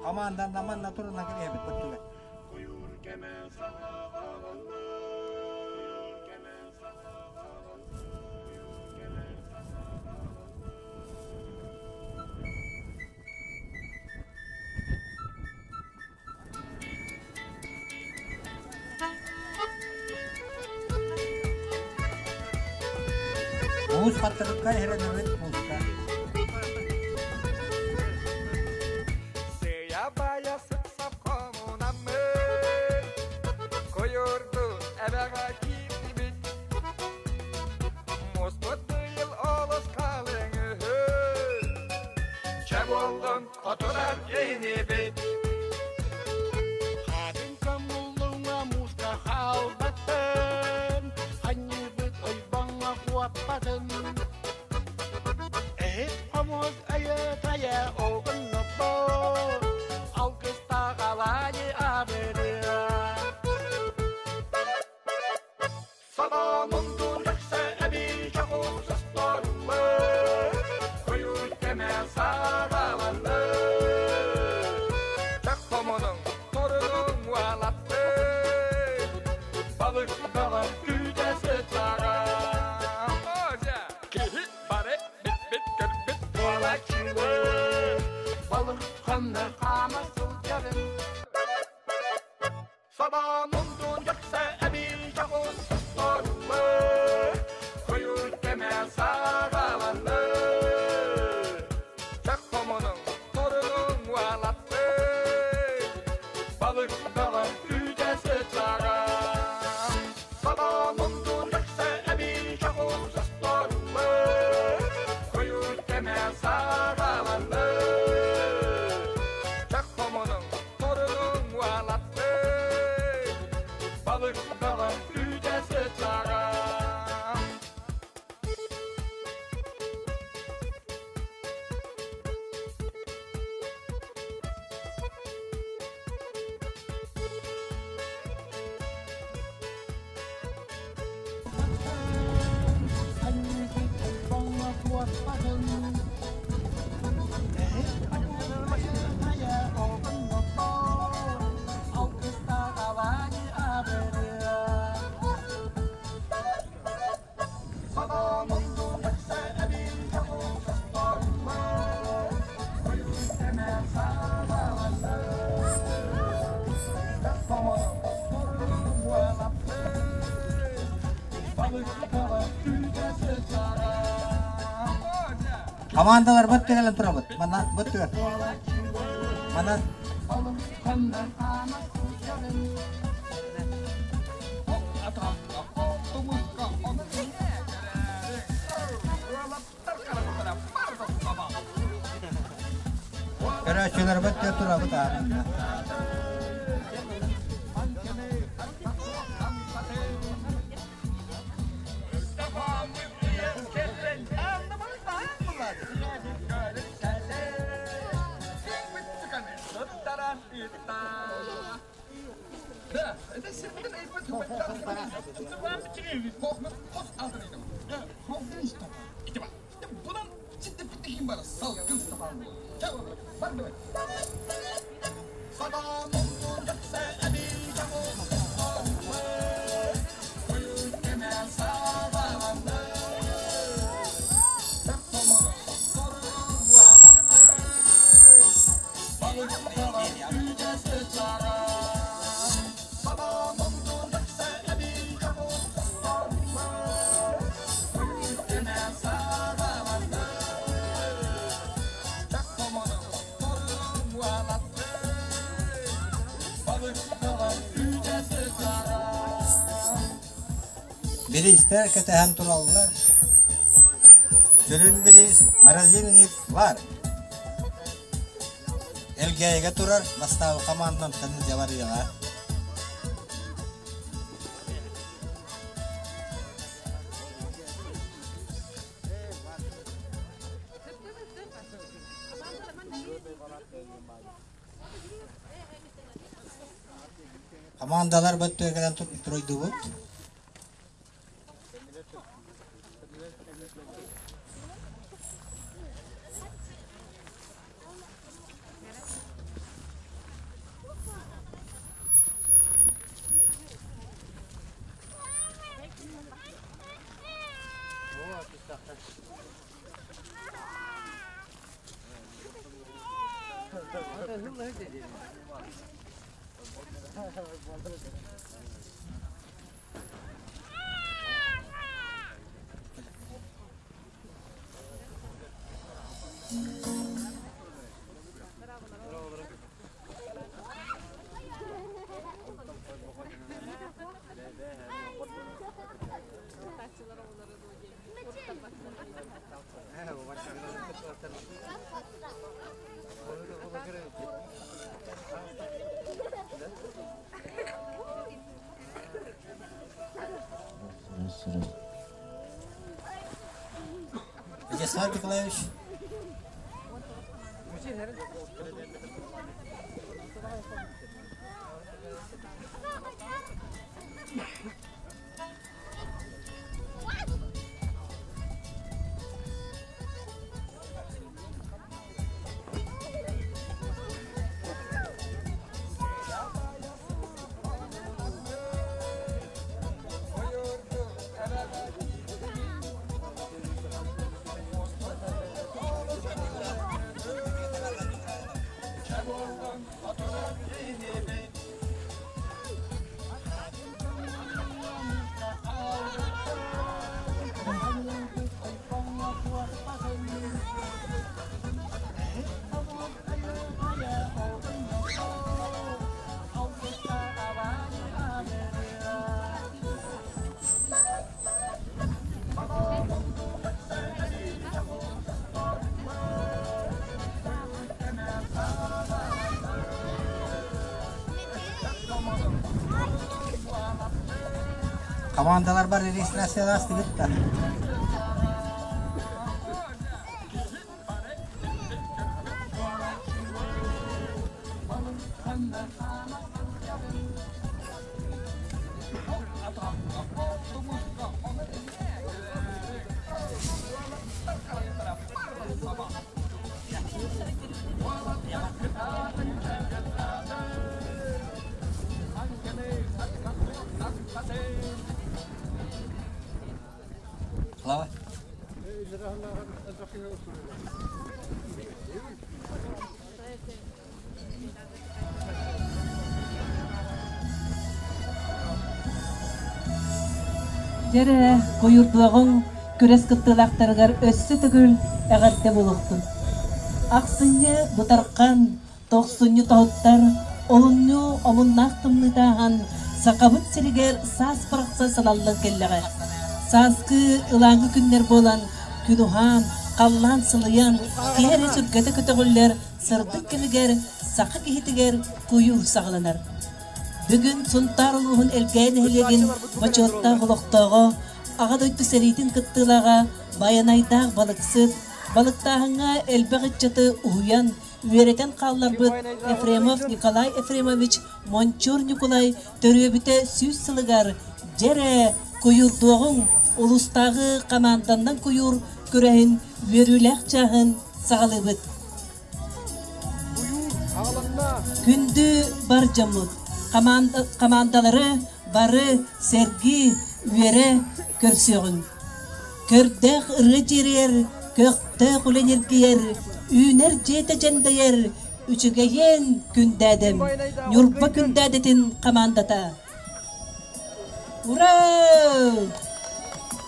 Команданна манна турунан кэлиэбит быттыгар. Муус хаттырыкка иһирэнэбит мууска. Сыйа-бая сып-сап хомунаммыт, Куйуурду эбэҕэ киирдибит. Муспут быйыл олус халыҥ үһү. Чэ буоллун, хотунан инибит. Хатын көмуллуҥа мууска хаалбатын, Анньыыбыт ойбоҥҥо куоппатын. Эһит хомус өйө-тайа оҕуннубут, Алгыстаах алаайы абырыа. Собомунтун өксө эбии чоҕу состоруллар, Куйуур кэмэ саҕаланна. Чах хомунуҥ, торунуҥ уолаттар, Балык бөҕө күүтэ сытара. Киһи бары биппит көрбүт буолаччылар, Балык ханна хаама сылдьарын. Собомунтун өксө эбии чоҕу состоруллар, Куйуур кэмэ саҕаланна. Чах хомунуҥ, торунуҥ уолаттар, Балык бөҕө күүтэ сытара. Собомунтун өксө эбии чоҕу состоруллар, Куйуур кэмэ саҕаланна. Чах хомунуҥ, торунуҥ уолаттар, Балык бөҕө күүтэ сытара. Анньыыбыт ойбоҥҥо куоппатын. Эһит хомус өйө-тайа оҕуннубут, Алгыстаах алаайы абырыа. Собомунтун өксө эбии чоҕу состоруллар, Куйуур кэмэ саҕаланна. Чах хомунуҥ, торунуҥ уолаттар, Балык бөҕө күүтэ сытара. Командаларбыт кэлэн турабыт. Манна быттыгар. Манна Балык ханна хаама сылдьарын. Көрөөччүлэрбит да турабыт аанна. Бириистэр кэтэһэн тураллар. Сүрүн бириис морозильник бар. Элгээйигэ турар бастаабы командантан илдьэ барыаҕа. Командалар бөттүгэр туруйдубут. Вячеслав Николаевич. Командалар бар регистрацияластыгыт да. Слава. Дьэрэ, куйуурдуоҕуҥ күрэс кыттыылаахтарыгар өссө төгүл эҕэрдэ буолуохтун. Ахсынньы бытархан, тохсунньу тоһуттар, олунньу омуннаах тымныытааһан Сахабыт сиригэр саас барахсан салаллан кэллэҕэ. Сааскы ылааҥы күннэр буолан, күн уһаан, халлаан сылыйан, киһи эрэ сүргэтэ көтөҕүллэр сырдык кэмигэр саха киһитигэр куйуур саҕаланар. Бүгүн Сунтаар улууһун Элгээйи нэһилиэгин бочуоттаах олохтооҕо, Аҕа дойду сэриитин кыттыылааҕа Байанайдаах балыксыт, балыктааһыҥҥа элбэх ыччаты уһуйан, үөрэтэн хаалларбыт Ефремов Николай Ефремович Мончур Ньукулай төрүөбүтэ 100 сылыгар дьэ эрэ куйуурдуоҕуҥ улуустааҕы хамаанданнан куйуур күрэһин үөрүүлээх чааһын саҕалыыбыт. Күндү бар дьоммут, хамаандалары бары сэргии, үөрэ көрсүөҕүҥ. Көрдөөх ырыа дьиэрийэр, көхтөөх үлэ ньиргийэр, үүнэр дьиэтэ дьэндэйэр, үчүгэйиэн Күндээдэм, Ньурба Күндээдэтин хамаандата. Ура!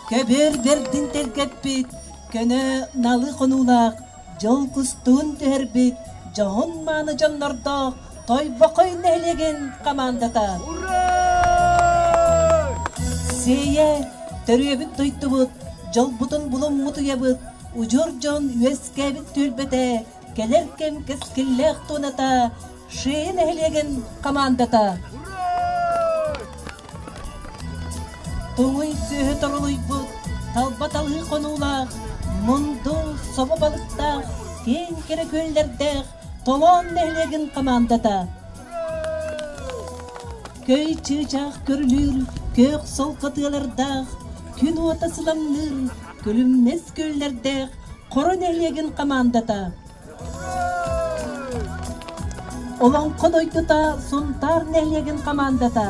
Көбүөр бэрдин тэлгэппит, көнө налы хонуулаах, дьол кустуун түһэрбит дьоһун-мааны дьоннордоох Тойбохой нэһилиэгин хамаандата. Сиэйэ төрүөбүт дойдубут, дьолбутун булуммут уйабыт, удьуор дьон үөскээбит түөлбэтэ, кэлэр кэм кэскиллээх туоната, Шея нэһилиэгин хамаандата. Туҥуй сүөһү торолуйбут, талба талыы хонуулаах, мунду собо балыктаах, киэҥ кэрэ күөллэрдээх Толоон нэһилиэгин хамаандата. Көй чыычаах көрүлүүр, күөх солко тыалардаах, күн уота сыламныыр, күлүмнэс күөллэрдээх Хоро нэһилиэгин хамаандата. Олоҥхо дойдута Сунтаар нэһилиэгин хамаандата.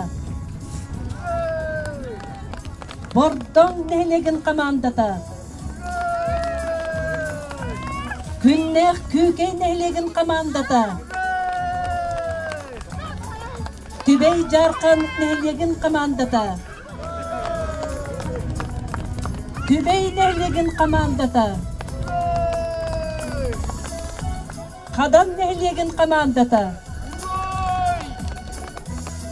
Бордоҥ нэһилиэгин хамаандата. Күннээх Күүкэй нэһилиэгин хамаандата. Түбэй Дьаархан нэһилиэгин хамаандата. Түбэй нэһилиэгин хамаандата. Хадан нэһилиэгин хамаандата.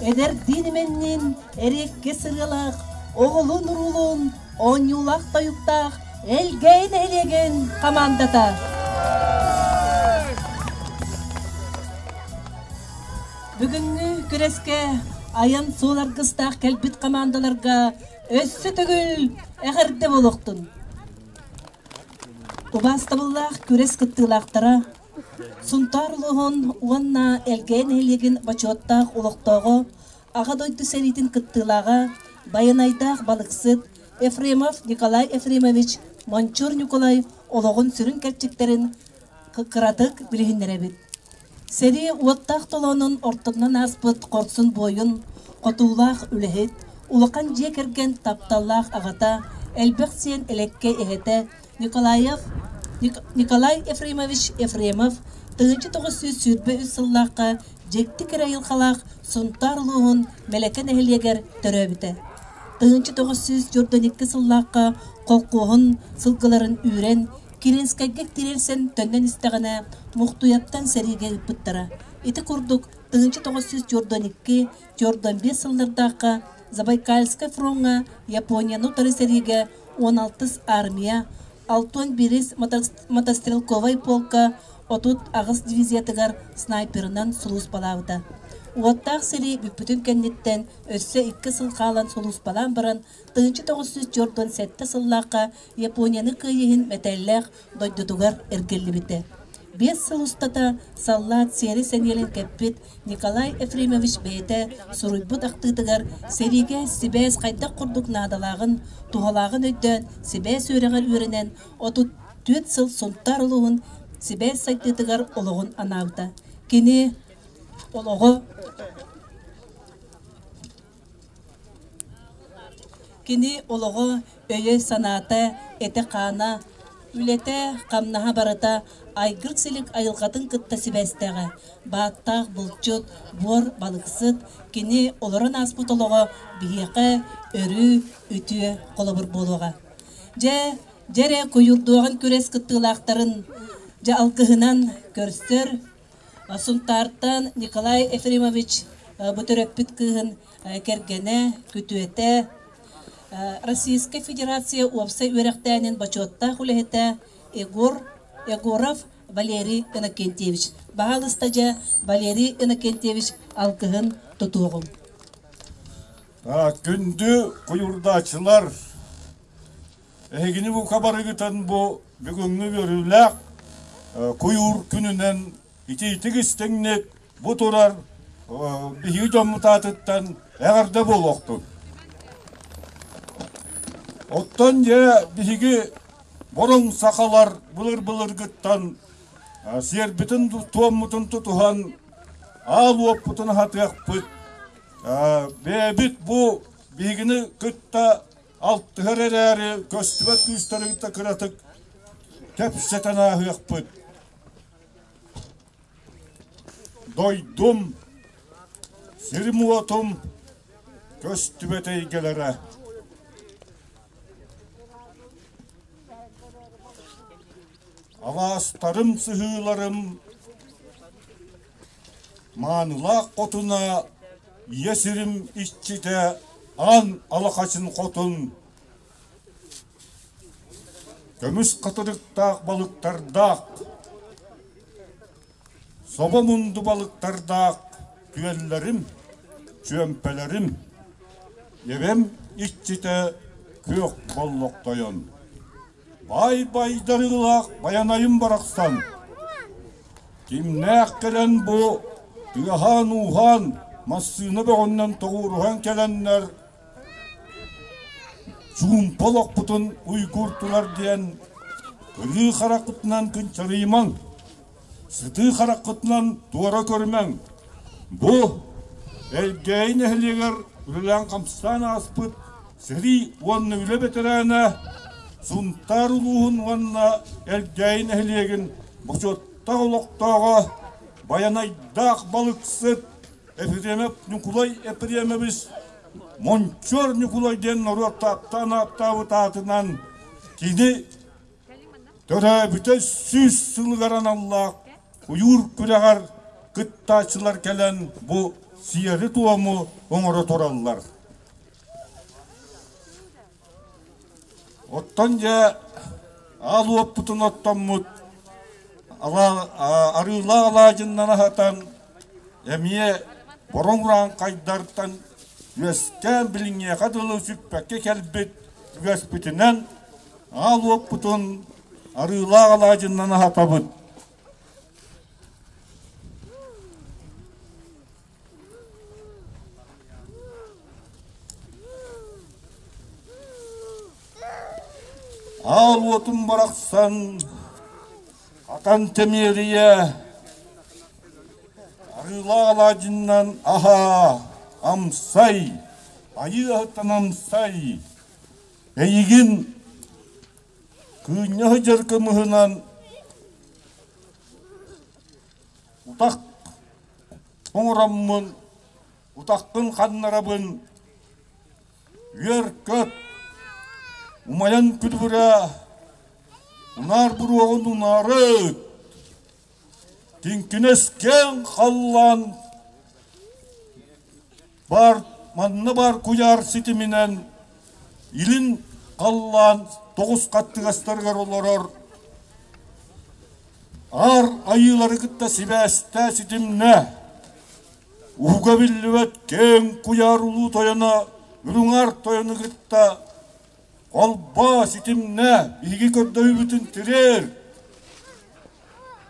Эдэрдиин имэнниин эриэккэ сырыалаах, оҕолуун-уруулуун оонньуулаах тойуктаах Элгээй нэһилиэгин хамаандата. Бүгүҥҥү күрэскэ айан суол аргыстаах кэлбит хамаандаларга өссө төгүл эҕэрдэ буолуохтун! Убаастабыллаах күрэс кыттыылаахтара Сунтаар улууһун уонна Элгээн нэһилиэгин бочуоттаах олохтооҕо, Аҕа дойду сэриитин кыттыылааҕа, байанайдаах балыксыт Ефремов Николай Ефремович Мончур Ньукулай олоҕун сүрүн кэрчиктэрин кыратык билиһиннэрэбит. Сэрии уоттаах толоонун ортотунан ааспыт хорсун буойун, хотуулаах үлэһит, улахан дьиэ кэргэн тапталлаах аҕата, элбэх сиэн элэккэй эһэтэ Николаев Николай Ефремович Ефремов 1923 сыллаахха дьикти кэрэ айылҕалаах Сунтаар улууһун Мэлэкэ нэһилиэгэр төрөөбүтэ. 1942 сыллаахха холкуоһун сылгыларын үүрэн Киринскэйгэ киирсэн төннөн истэҕинэ, Мухтуйаттан сэриигэ ыыппыттара. Ити курдук, 1942 45 сыллардаахха Забайкальскай фроҥҥа Японияны утары сэриигэ 16-ыс армия, 61-ис мотострелковай полка 38 дивизиятыгар снайперынан сулууспалаабыта. Уоттаах сэрии бүппүтүн кэнниттэн өссө икки сыл хаалан сулууспалаан баран, 1947 сыллаахха Японияны кыайыһын мэтээллээх дойдутугар эргиллибитэ. Биэс сыл устата саллаат сиэри сэниэлин кэппит Николай Ефремович бэйэтэ суруйбут ахтыытыгар сэриигэ сибээс хайдах курдук наадалааҕын, туһалааҕын өйдөөн сибээс үөрэҕэр үөрэнэн 34 сыл Сунтаар улууһун сибээс сайдыытыгар олоҕун анаабыта. Кини олоҕо Кини олоҕо, өйө-санаата, этэ-хаана, үлэтэ, хамнаһа барыта айгыр-силик айылҕатын кытта сибээстээҕэ. Бааттаах булчут, буор балыксыт, кини олорон ааспыт олоҕо биһиэхэ өрүү үтүө холобур буолуоҕа. Дьэ, дьэ эрэ куйуурдуоҕун күрэс кыттыылаахтарын дьэ алгыһынан көрсөр Сунтаартан Николай Ефремович бу төрөппүт кыыһын кэргэнэ, күтүөтэ, Российскай Федерация уопсай үөрэхтээнин бочуоттаах үлэһитэ Егор Егоров Валерий Иннокентьевич. Баһаалыста дьэ Валерий Иннокентьевич алгыһын тутуоҕуҥ. Күндү куйуурдааччылар, Эһигини бука барыгытын бу бүгүҥҥү үөрүүлээх куйуур күнүнэн итиитик истиҥник бу турар биһиги дьоммут аатыттан эҕэрдэ буолуохтун. Оттон дьэ биһиги бороҥ сахалар былыр-былыргыттан сиэрбитин туоммутун тутуһан аал уоппутун аһатыахпыт. Бэйэбит бу биһигини кытта Алтыһар эрээри көстүбэт күүстэри кытта кыратык кэпсэтэн ааһыахпыт. Дойдум, сирим-уотум көстүбэт эйгэлэрэ. Алаастарым, сыһыыларым Маанылаах хотуна ийэ сирим иччитэ аан алахачын хотун көмүс хатырыктаах балыктардаах собо мунду балыктардаах күөллэрим, чүөмпэлэрим, эбэм иччитэ күөх боллохтойон. Баай байдарыылаах Байанайым барахсан кимнээх кэлэн бу тыаһаан-ууһаан массыына бөҕөннөн тоҕуоруһан кэлэннэр чуумпу олохпутун уйгууртулар диэн кырыы хараххытынан кынчарыйымаҥ, сытыы хараххытынан туора көрүмэҥ. Бу Элгээйи нэһилиэгэр үлэлээн-хамсаан ааспыт Сэрии уонна үлэ бэтэрээнэ, Сунтаар улууһун уонна Элгээйи нэһилиэгин бочуоттаах олохтооҕо, байанайдаах балыксыт. Ефремов Ньукулай Ефремович Мончуор Ньукулай диэн норуот таптаан ааттаабыт аатынан кини төрөөбүтэ 100 сылыгар аналлаах куйуур күрэҕэр кыттааччылар кэлэн бу сиэри-туому оҥоро тураллар. Оттон дьэ аал уоппутун оттоммут арыылаах алаадьыннан аһатан эмиэ бороҥ урааҥхайдартан үөскээн билиҥҥиэхэ дылы сүппэккэ кэлбит үгэспитинэн аал уоппутун арыылаах алаадьыннан аһатабыт. Аал уотум барахсан атан тэмиэрийэ арыылаах алаадьыннан аһаа амсай айыы аһыттан амсай эйигин кыынньа сылдьар кымыһынан утах оҥороммун, утаххын ханнарабын, үөр-көт, умайан күлүгүрэ, унаар буруоҕун унаары, тиҥкинэс киэҥ халлаан баар манна баар куйаар ситиминэн илин халлаан тоҕус хаттыгастарыгар олорор Аар айыылары кытта сибээстээ ситимнэ, уһуга биллибэт киэҥ куйаар улуу тойоно Үрүҥ Аар тойону кытта холбоо ситимнэ биһиги көрдөһүүбүтүн тириэр.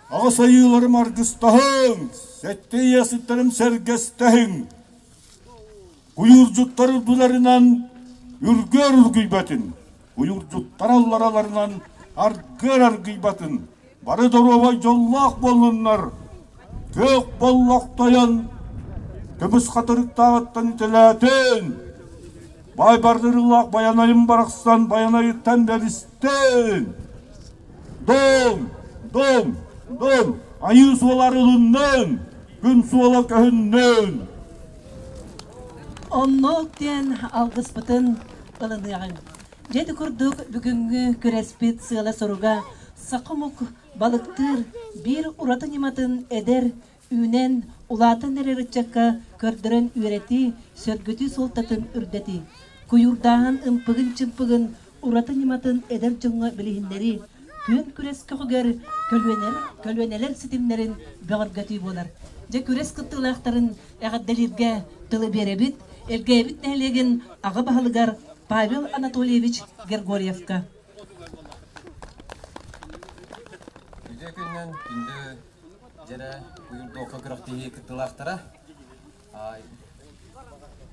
Аҕыс айыыларым аргыстаһыҥ, сэттэ ийэситтэрим сэргэстэһиҥ. Куйуурдьуттар үрдүлэринэн үргүөр үргүйбэтин, Уйурдьуттар аллараларынан аргыар аргыйбатын, бары доруобай дьоллоох буоллуннар, күөх боллох тойон көмүс хатырыктааҕыттан үтэлээтин, баай бардырыылаах Байанайым барахсан Байанайыттан бэристин! Дом, дом, дом, айыы суола арылыннын, күн суола көһүннүн! Оннук диэн алгыспытын ылыныаҕыҥ. Дьэ ити курдук бүгүҥҥү күрэспит сыала-соруга саха омук балыктыыр биир ураты ньыматын эдэр, үүнэн, улаатан эрэр ыччакка көрдөрөн үөрэтии, сөргүтүү суолтатын үрдэтии, куйуурдааһын ымпыгын-чымпыгын ураты ньыматын эдэр дьоҥҥо билиһиннэрии, күөн күрэс көҕүгэр көлүөнэр, көлүөнэлэр ситимнэрин бөҕөргөтүү буолар. Дьэ күрэс кыттыылаахтарын эҕэрдэлииргэ тылы биэрэбит Элгээбит нэһилиэгин аҕа баһылыгар Павел Анатольевич Гергорьевка. Үтүө күнүнэн күндү дьэрэ уйурдуохха күрэхтэһии кыттыылаахтара.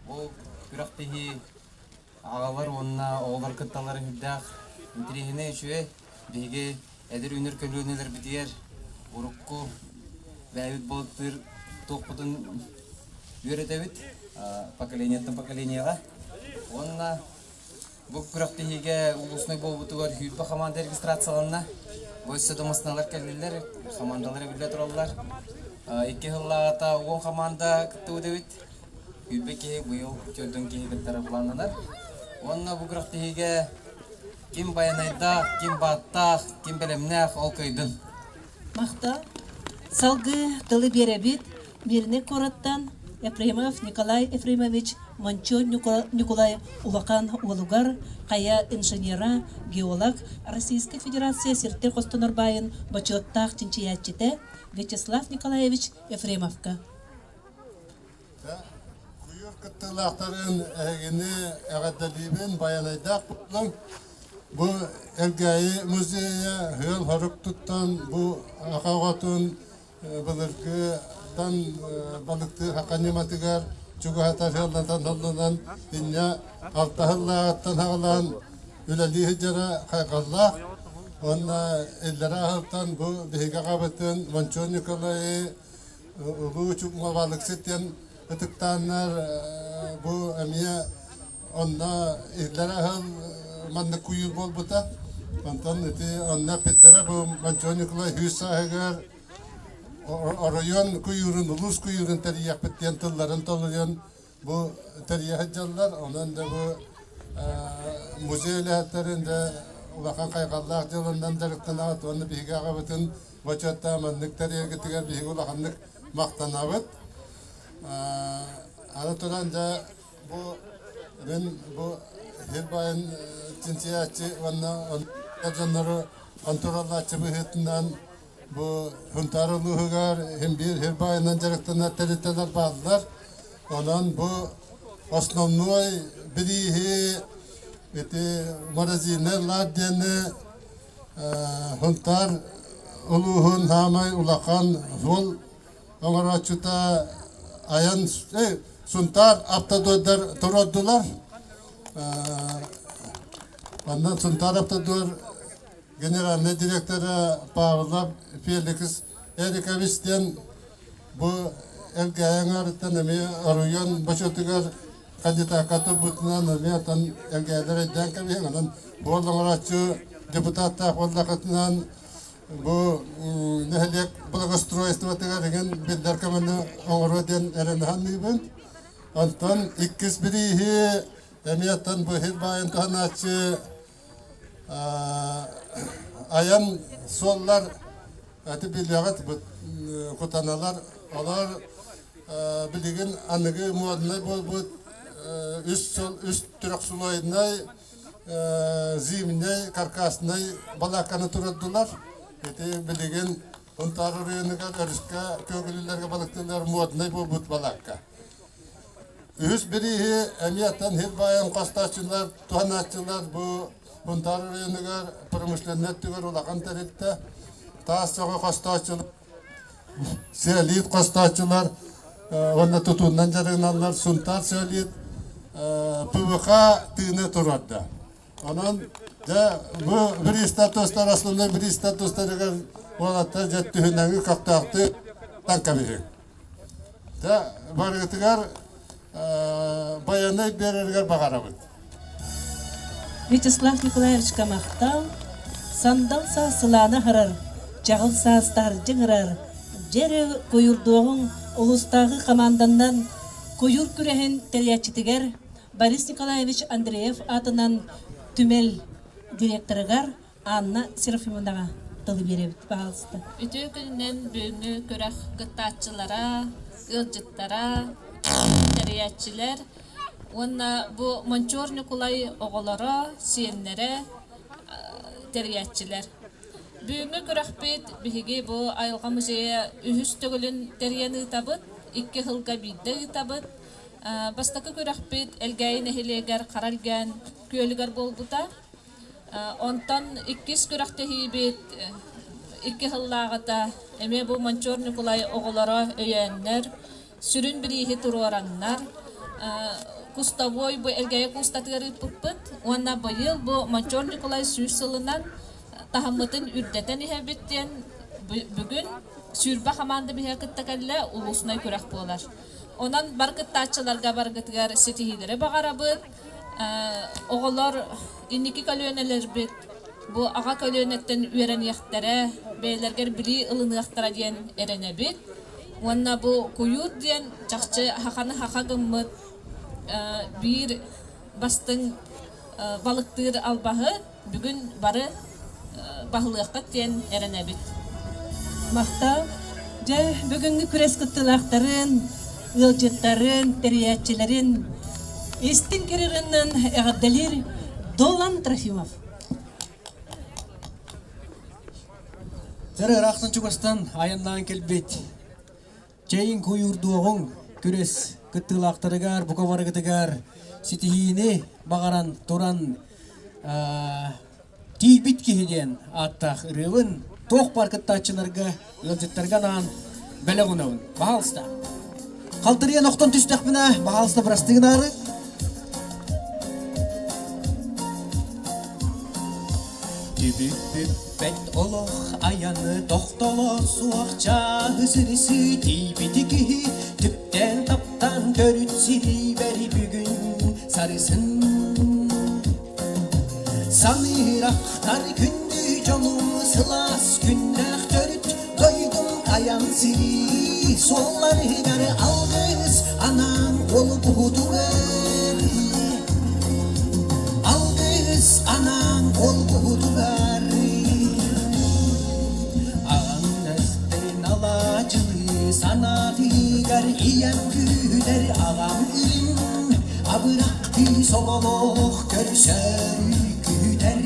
Бу күрэхтэһии аҕалар уонна оҕолор кытталлара сүрдээх интэриэһинэй үчүгэй. Биһиги эдэр үүнэр көлүөнэлэрбитигэр урукку бэйэбит балыктыыр туохпутун үөрэтэбит поколениеттан поколениеҕа. Уонна бу күрэхтэһиигэ улуусунай буолбутугар сүүрбэ хамаанда регистрацияланна. Бу өссө да массыыналар кэллилэр, хамаандалар эбиллэ тураллар. Икки сыллааҕыта 10 хамаанда кыттыбыт эбит. Сүүрбэ киһи быйыл төрдүн киһи кыттара былааннанар. Уонна бу күрэхтэһиигэ ким байанайдаах, ким бааттаах, ким бэлэмнээх ол кыайдын. Махтал. Салгыы тылы биэрэбит Мирный куораттан Ефремов Николай Ефремович Мончо Ньукулай улахан уолугар хайа инженера, геолог, Российскай Федерация сиртэн хостонор баайын бочуоттаах чинчийээччитэ Вячеслав Николаевич Ефремовка. Куйуур кыттыылаахтарын эһигини эҕэрдэлиибин, байанайдаах буоллун. Бу Элгээйи музейа ыал-хорук туттан бу аха оҕотун былыргыттан балыктыыр хака ньыматыгар чугаһатар ыаллатан холлонон инньэ алтаһыллааҕыттан аҕалаан үлэлии сылдьара хайҕаллаах. Уонна иллэрээ аһылтан бу биһиги аҕабытын Мончуон Николайы Улуу Чукма балыксыт диэн ытыктааннар бу эмиэ онно иһиллэр аһыл маннык куйуур буолбута. Онтон ити онно эппиттэрэ бу Мончуон Николай сүүс сааһыгар Оройуон куйуурун, улуус куйуурун тэрийиэхпит диэн тылларын толуйан бу тэрийэ сылдьаллар. Онон да бу музей үлэһиттэрин да улахан хайҕаллаах дьыаланан дьарыктанабыт уонна биһиги аҕабытын бочуоттаах маннык тэрийэргитигэр биһиги улаханнык махтанабыт. Аны туран дьэ бу мин бу сир баайын чинчийээччи уонна дьоннору хонтуруоллааччы быһыытынан бу Сунтаар улууһугар син биир сир баайынан дьарыктанар тэрилтэлэр бааллар. Онон бу основной бирииһи ити морозильный лад диэни Сунтаар улууһун саамай улахан суол оҥорооччута айан Сунтаар автодордар туруордулар. Онно Сунтаар автодор генеральный директора Павлов Феликс Эрикович диэн бу Элгээйи аҥаарыттан эмиэ оройуон бочуотугар кандидакка турбутунан эмиэ оттон Элгээйилэр өйдөөн кэбиһиҥ. Онон буол оҥорооччу депутаттаах буоллахытынан бу нэһилиэк благоустройствотыгар игин биллэр көмөнү оҥоруо диэн эрэнэ саныыбын. Онтон иккис бирииһи эмиэ оттон бу сир баайын туһанааччы айан суоллар ати билиэҕит кутаналар олор билигин аныгы моднай буолбут үс сыл үс трехслойнай зимнэй каркаснай балаакканы турардылар ити билигин Сунтаар оройуонугар өрүскэ көгүлүлэргэ балыктыыллар моднай буолбут балаакка. Үһүс бирииһи эмиэ аттан сир баайын хостооччулар, туһанааччылар бу Сунтаар оройуонугар промышленнай өттүгэр улахан тэрилтэ, таас чоҕу хостооччулар, сиэлиит хостооччулар уонна тутуунан дьарыгыналлар Сунтаар сиэлиит ПВХ тыыны туруорда. Онон дьэ бу бириистэр тустар основной бириистэр тустарыгар уолаттар дьэ түһүнэҥи көхтөөхтүк таҥкабиһиҥ. Дьэ барыгытыгар байыаннай биэрэригэр баҕарабыт. Вячеслав Николаевичка махтал, сандал саас сылааны аһарар, чаҕыл саас таһырдьа ыҥырар, дьэ куйурдуоҕуҥ улуустааҕы хамаанданнан куйуур күрэһин тэрийээччитигэр Борис Николаевич Андреев аатынан түмэл директорыгар Анна Серафимовнаҕа тылы биэрэбит, пожалуйста. Үтүө күнүнэн бүгүҥҥү күрэх кыттааччылара, ыалдьыттара, тэрийээччилэр уонна бу Мончуор Ньукулай оҕолоро, сиэннэрэ, тэрийээччилэр. Бүгүҥҥү күрэхпит биһиги бу айылҕа музейа үһүс төгүлүн тэрийэн ыытабыт, икки сылга биирдэ ыытабыт. Бастакы күрэхпит Элгээйи нэһилиэгэр Хара Элгээн күөлүгэр буолбута. Онтон иккис күрэхтэһиибит икки сыллааҕыта эмиэ бу Мончуор Ньукулай оҕолоро өйөөннөр, сүрүн бирииһи туруораннар, кустовой бу Элгээйи куустатыгар ыыппыппыт уонна быйыл бу Мончуор Ньукулай 100 сылынан таһыммытын үрдэтэн иһэбит диэн бүгүн сүүрбэ хамаанда биһиэхэ кытта кэллэ, улууснай күрэх буолар. Онон бар кыттааччыларга баргытыгар ситиһиилэри баҕарабыт. Оҕолор инники көлүөнэлэрбит бу аҕа көлүөнэттэн үөрэниэхтэрэ, бэйэлэригэр билии ылыныахтара диэн эрэнэбит. Уонна бу куйуур диэн чахчы хаханы хаха гыммыт биир бастыҥ балыктыыр албаһы бүгүн бары баһылыаххыт диэн эрэнэбит. Махтал. Дьэ, бүгүҥҥү күрэс кыттыылаахтарын, ыалдьыттарын, тэрийээччилэрин истиҥ кэрэринэн эҕэрдэлиир Долан Трофимов. Дьэ, ыраахтан чугастан айаннаан кэлбит Чэйиҥ куйуурдуоҕуҥ күрэс кыттыылаахтарыгар, бука барыгытыгар ситиһиини баҕаран туран тиийбит киһи диэн ааттаах ырыабын туох баар кыттааччыларга, ыалдьыттарга анаан бэлэх унабын. Баһаалыста. Халтырыйан охтон түстэхпинэ, баһаалыста бырастыы гынаары. Түбүк Бэт олох айаны тохтоло суох чааһы сырысыы тиийбити киһи түптээн таптаан төрүт сириибэри бүгүн сарысын. Саныыр ахтар күндү дьонум сылаас күннээх төрүт дойдум айан. сири суолларыгар алгыс анаан олбуутугар Алгыс анаан олбуутугар Аҕам алаачылыы санаатыгар ийэм күүтэр аҕам илин абырахтыы соболоох көрсөр күүтэр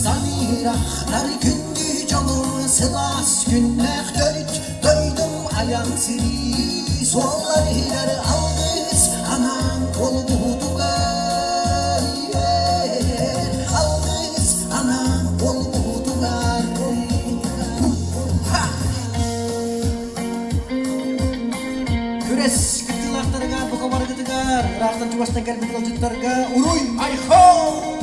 Саныырахтар күндү дьонум сылаас күннээх төрүт дойдум айан сирии суолларыгар алгыс анаан олбуутугар алгыс анаан олбуутугар Күрэс кыттыылаахтарыгар, бука барыгытыгар, ыраахтан чугастан кэлбит ыалдьыттарга уруй айхал!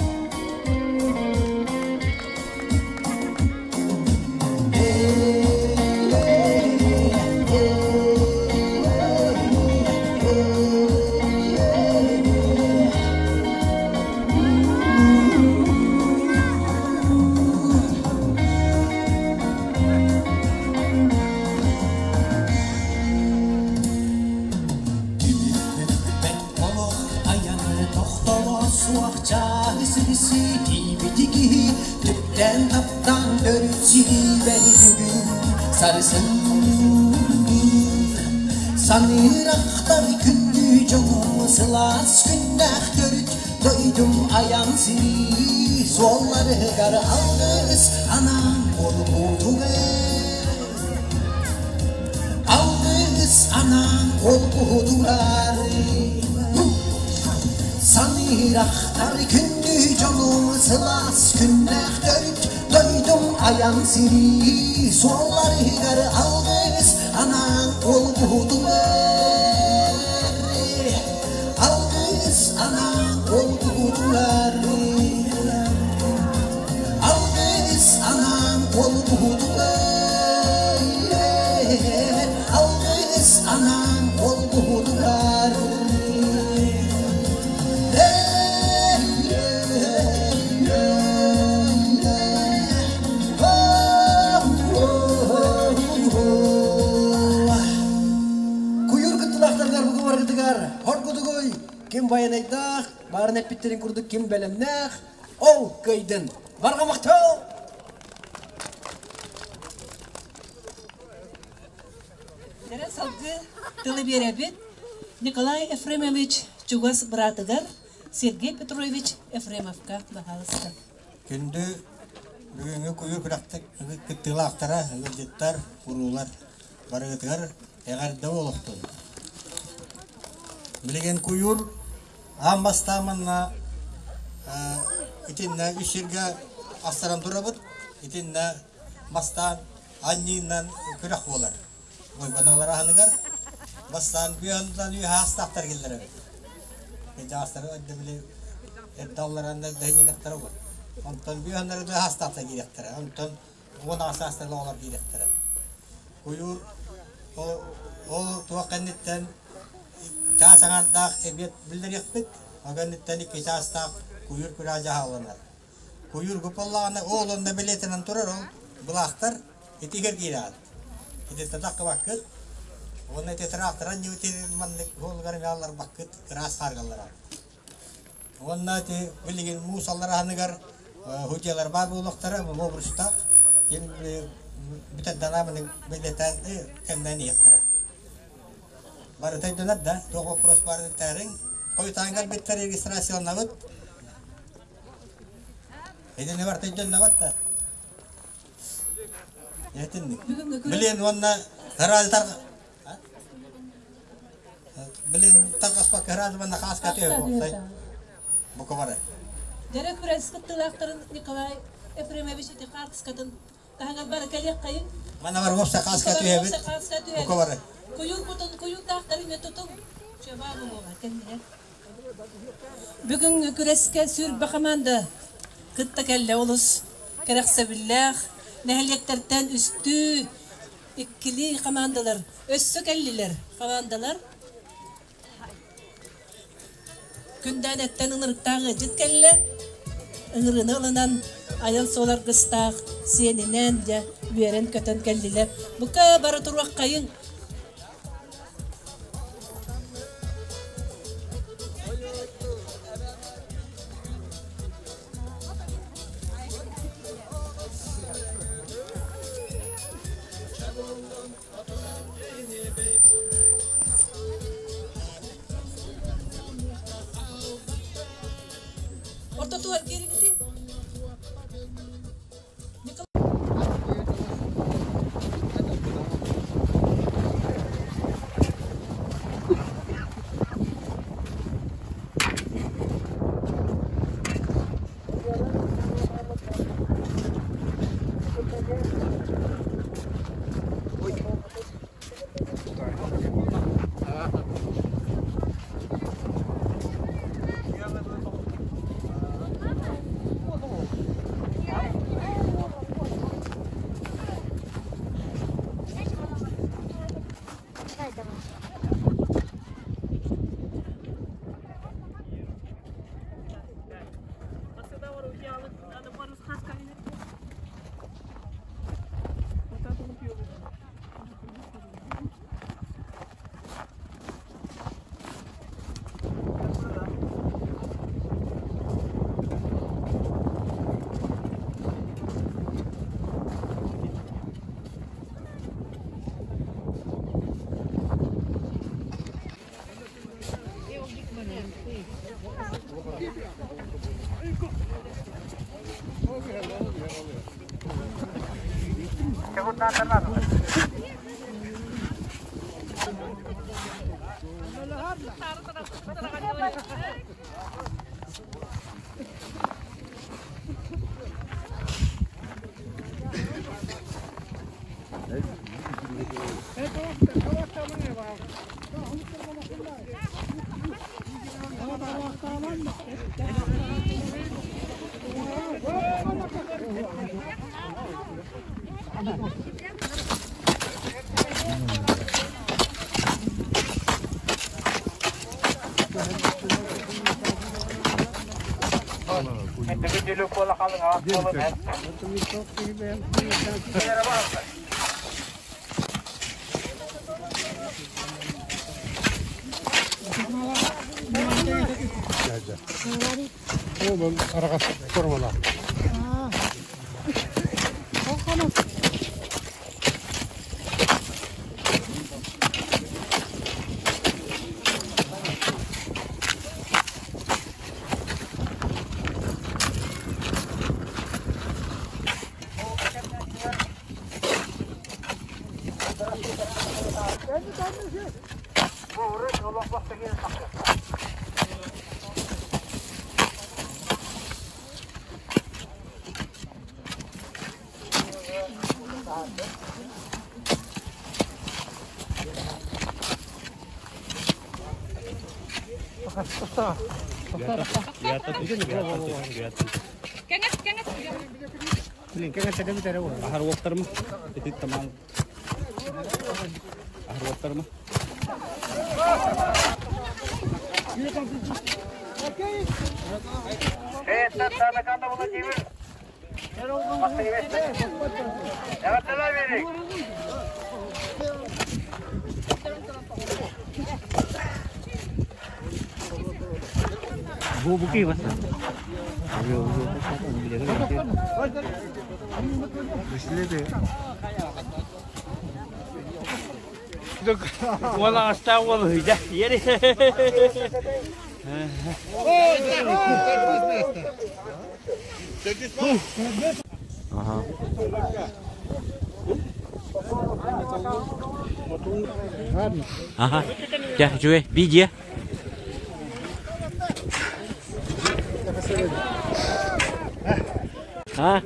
Түбүкпүт олох айаны тохтоло суох чааһы сирси тиийбити киһи түптэн таптаан төрүт сириибэри бүгүн сарсын саныырахтар күндү дьону сылаас күннээх төрүт дойдум айан сирии суолларыгар алгыс анаан буолбутугар Алгыс анаан олбуутугар Саныырахтар күндү дьонум сылаас күннээх төрүт дойдум айан сирии суолларыгар алгыс анаан олбуутугар Алгыс анаан олбуутугар Алгыс анаан олбуутугар Алгыс анаан олбуутугар Куйуур кыттыылаахтарыгар бугу баргытыгар хоргутугуй ким байанайдаах, баарын эппиттерин курдук ким бэлэмнээх, ол кыайдын. Барҕа махтал! Дэрэ салгыы тылы биэрэбит Николай Ефремович чугас быраатыгар Сергей Петрович Ефремовка баһаалыста. Күндү бүгүҥҥү куйуур кыттыылаахтара, ыалдьыттар, уруулар барыгытыгар эҕэрдэ буолуохтун. Билигин куйуур аан бастаан манна итиннэ үс сиргэ астаран турабыт. Итиннэ бастаан анньыынан күрэх буолар. Ойбоналар аһыныгар бастаан бүөнтан үөһэ астаахтар киллэр эбит. Кыдьаастары өддө били эрдэ аллараннар дэһинньинэхтэрэ буол. Онтон бүөннары да астаахтар киириэхтэрэ. Онтон 18 саастар оҕолор киириэхтэрэ. Куйуур ол туох кэнниттэн чаас аҥардаах эбиэт биллэриэхпит. Ол кэнниттэн икки чаастаах куйуур күрээ дьаһалланар. Куйуур буоллаҕына ол онно билиэтинэн турар ол былаахтар итигэр киирэҕит. Ити тадаххыбаккыт уонна ити тыраахтаран ньыытын маннык суолугар эмиэ алларбаккыт ыраас хааргаллара. Уонна ити билигин муус аллараһыныгар хутиялар баар буолуохтара обрустаах ким бүтэрдэҕэ маны билиэтээн кэмнээн иһиэхтэрэ. Барыта өйдөнөр да туох вопрос баарын этээриҥ. Хойутаан кэлбиттэр регистрацияланабыт. Итини барыта өйдөннөбөт да. Этинник. Билин уонна ыраазытар Билин тарҕаспакка ыраазыбанна хааска түһэ буолсай. Бука бары. Дэрэ күрэс кыттыылаахтарын Николай Ефремович ити хаартыскатын таһыгар бары кэлиэххэйиҥ. Мана бар уопса хааска түһэбит. Бука бары. Куйуурбутун куйуурдаахтарын мен тутуҥ. Чөбаа буолуоҕа кэннигэр. Бүгүҥҥү күрэскэ сүүрбэ хамаанда кытта кэллэ олус кэрэхсэбиллээх нэһилиэктэртэн үстүү иккилии хамаандалар өссө кэллилэр хамаандалар Күндээдэттэн ынырыктаах ыалдьыт кэллэ. Ыҥырыыны ылынан айан суол аргыстаах сиэнинээн дьэ үөрэн-көтөн кэллилэр. Бука бары туруоххайыҥ. Ортотугар киириҥитин. Ага. Я, үчүгэй, видео. А?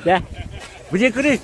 Да. Где крыс?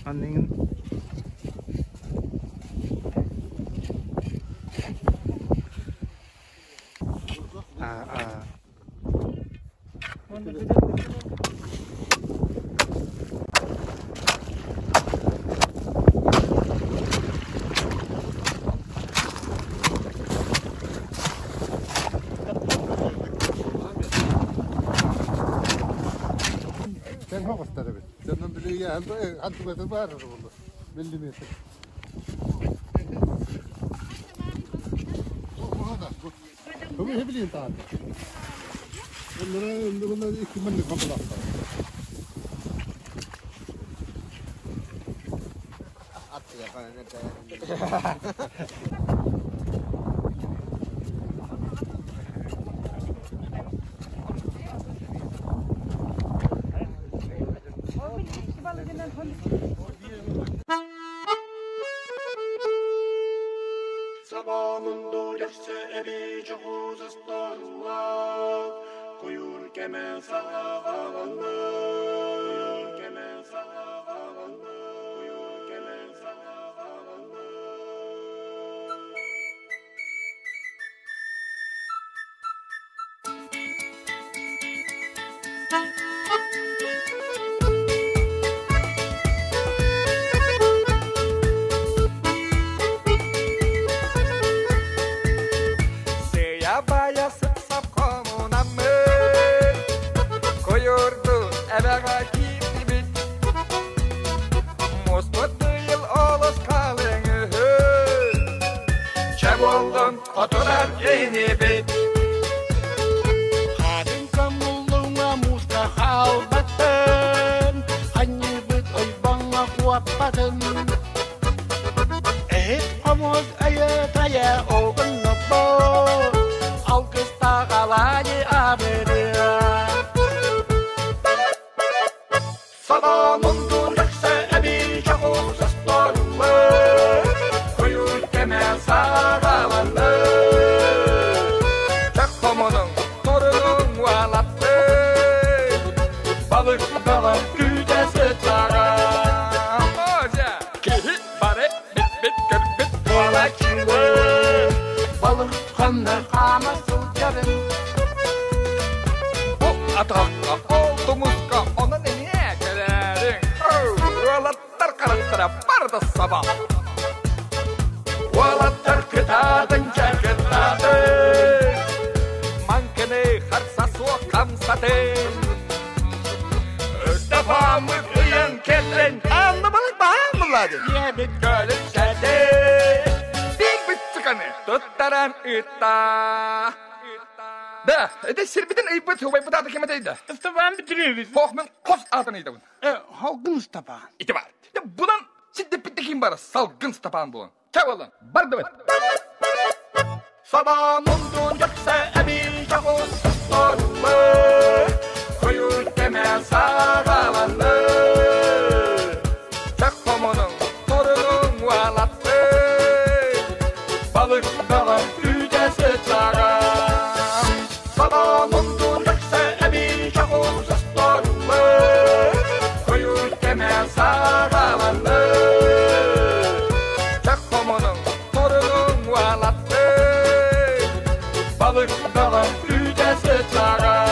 Anningen. Millimetre. Атаққа, ол тумусқа, онан эмиэ кэлээриҥ. Уолаттар барыта саба. Уолаттар кытаатын кытаатын, Маҥкыны харса суох хамсатын. Ыстапааммыт ыйан кэллин, Анна балык баһаан булладын. Ийэбит көлүн сэтин. Биир быччыканы туттаран ыытта. Да, это сирбитин ыйбыт убайбыт ааты ким этэй да? Ыстапаан Петрович. Хоох мен хос аатын ыйдабын. Халгын Ыстапаан. Ити бар. Будан сирдеппит ким бар? Салгын Ыстапаан булан. Чабалан, бардыбыт. Сабан мундун жақсы әби жағыз торлы, Қою кеме сағаланды. Чақ хомоның торының уалатты, Balık dala ücesi çağa. Сабан мундун жақсы әби жағыз торлы, Қою кеме сағаланды. Чақ хомоның торының уалатты, Balık dala ücesi çağa.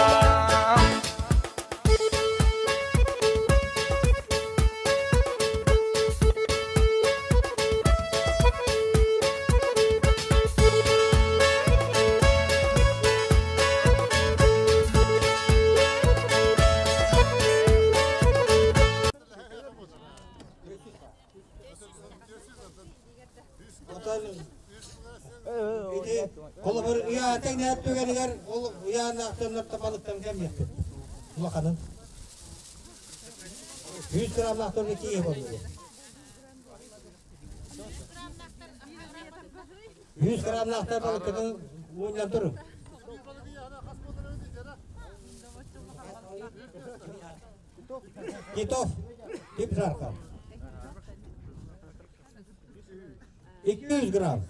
Отон ити холобур уйаатаҥ түгэнигэр ол уйааннаахтаннар табалыктан кэмиэхпит. Улаханын. 100 граммнаахтарны киһи болуо. 100 граммнаахтар балыктарын ууннан турун. Титов, тип жарка. 200 грамм.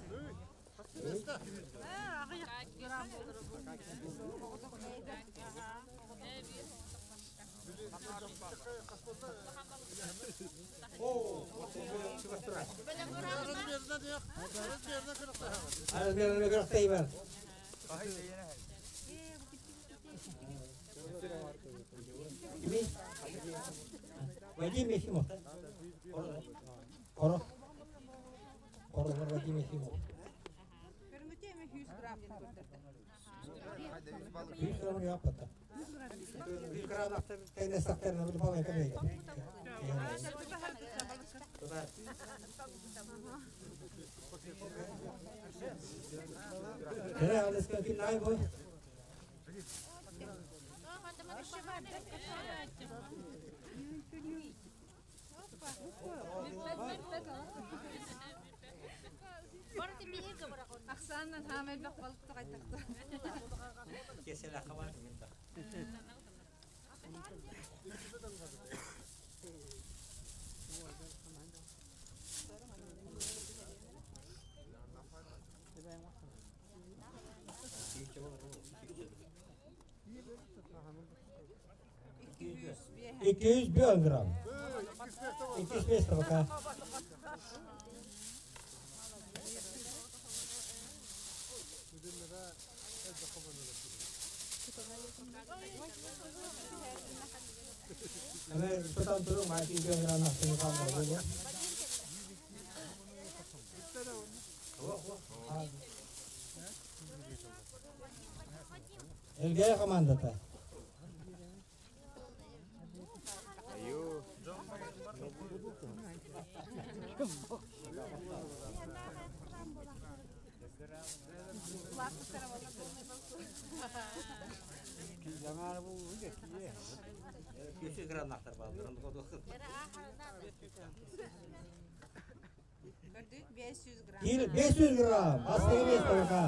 Вадим Ефимов. Хоро. Хоро Вадим Ефимов. 100 грамм yapmadı. 100 грамм тайна bir балай кәмей. Кere алыска ким най бой? Ахсааннан хаамай бак балыкты кайтакты. Кесел ахамар минда. 201 грамм. 205 пока. Hemen tutan durun, 201 грамм нахтыны kalmadı. Элгәй командата. Көрдүк 500 грамм. 500 грамм. Астыгы 5 пока.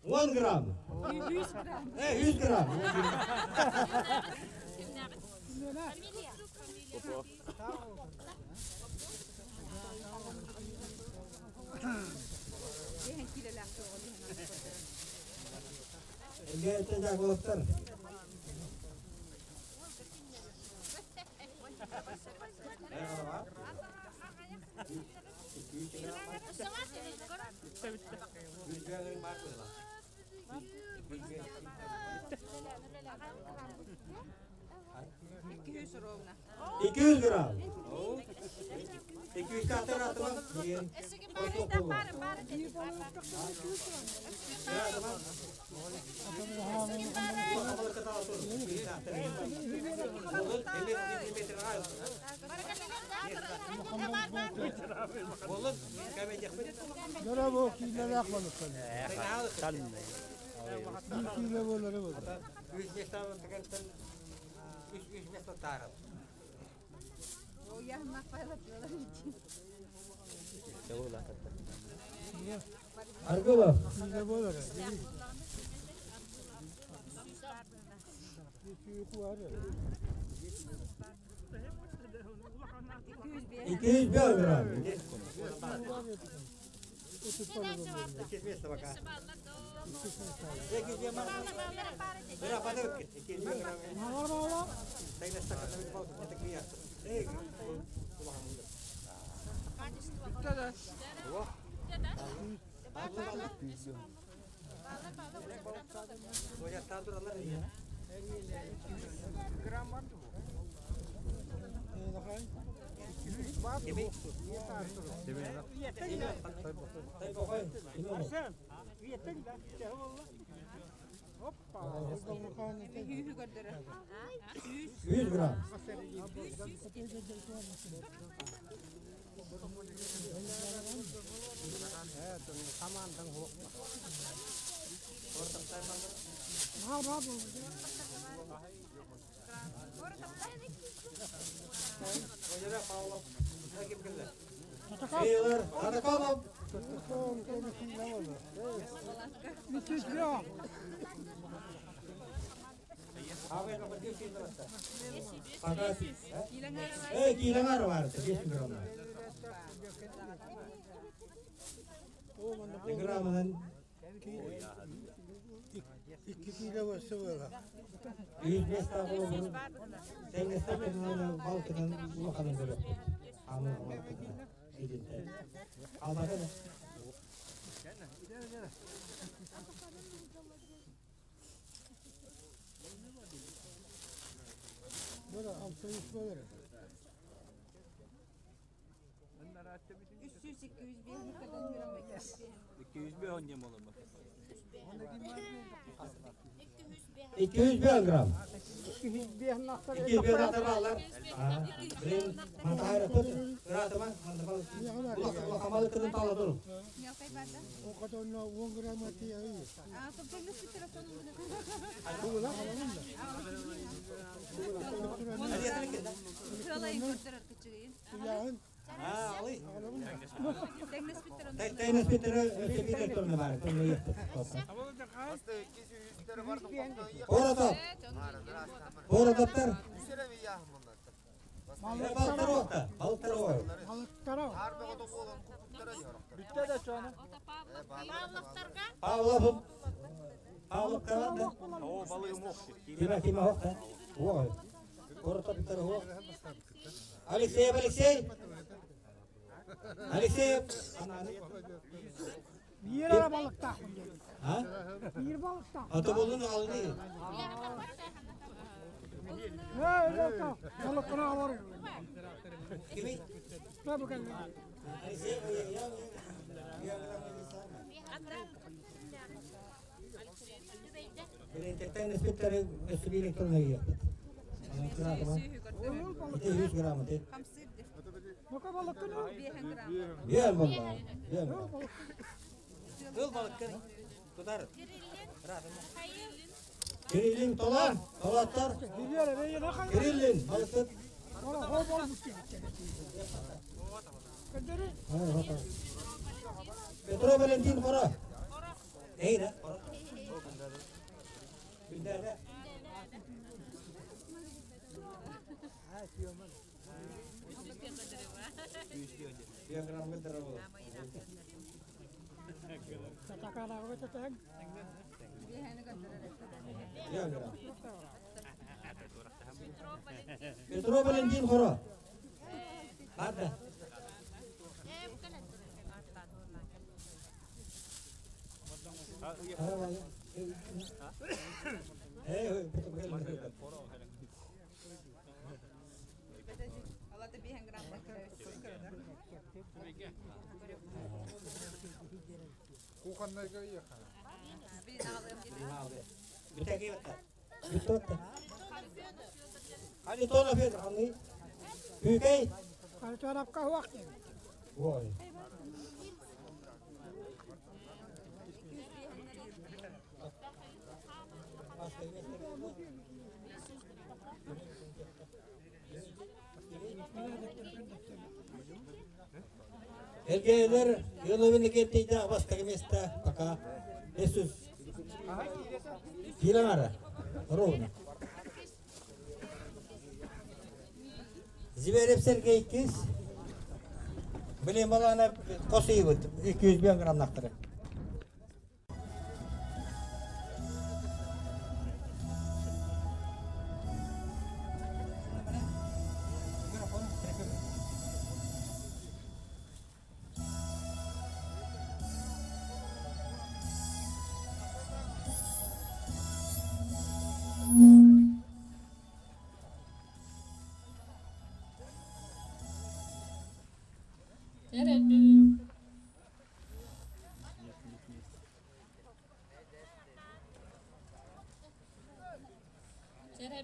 Он грамм. 100 грамм. 100 грамм. Попов. Элгээттэн Дьаакыбылаптар. 200 ровно. 200 грамм. 200 катар атыма. Bravo, киилэлээх балыктар. Биир киилэ буолары буолар. Аргылов. Киилэ буолар. 205 грамм. Yüz грамм. Beyler, Karakalov. Эй, киилэҥэр бар, 5 грамм. Граммынан 2 киилэ болса буолар. 105 тағылы Теңестен балкынан улаханын көрөп. Амы балкынан. Албата да. Böyle 600 болар. 300 200 kadar 205 diyeyim oğlum bak. 205 грамм. 205 грамм алар. O kadar 10 gram atıyor. Orataptar. Балыктар ота, балыктар ой. Павлов. Павлов канады. О, балыğı мох. Киме киме хокта. Ой. Оратаптар хок. Алексеев, Алексей. Алексеев. Bir ara balıkta. Ha? Bir balıkta. Ata bolun aldı. Ha öyle ta. Balıklara var. Kimi? Ne bakalım. Алексеев, я Birintikten inspektörü üstü bir elektronik yaptı. 200 gram dedi. Baka balıkta ne? Bir vallahi. Bir. Kıl balık kıl. Tutar. Kirillin tolar, tolatlar. Kirillin balık. Valla hol balık. Petro Valentin Kora. Değil ha? Kora. Günderde. Петро Валентин Хоро. Барда. Эргээйлэр Юновин Никитича бастакы место пока Иисус. Киирэн ровно. Зверев Сергей кис. Блин, балана косыйбыт 200 граммнахтары.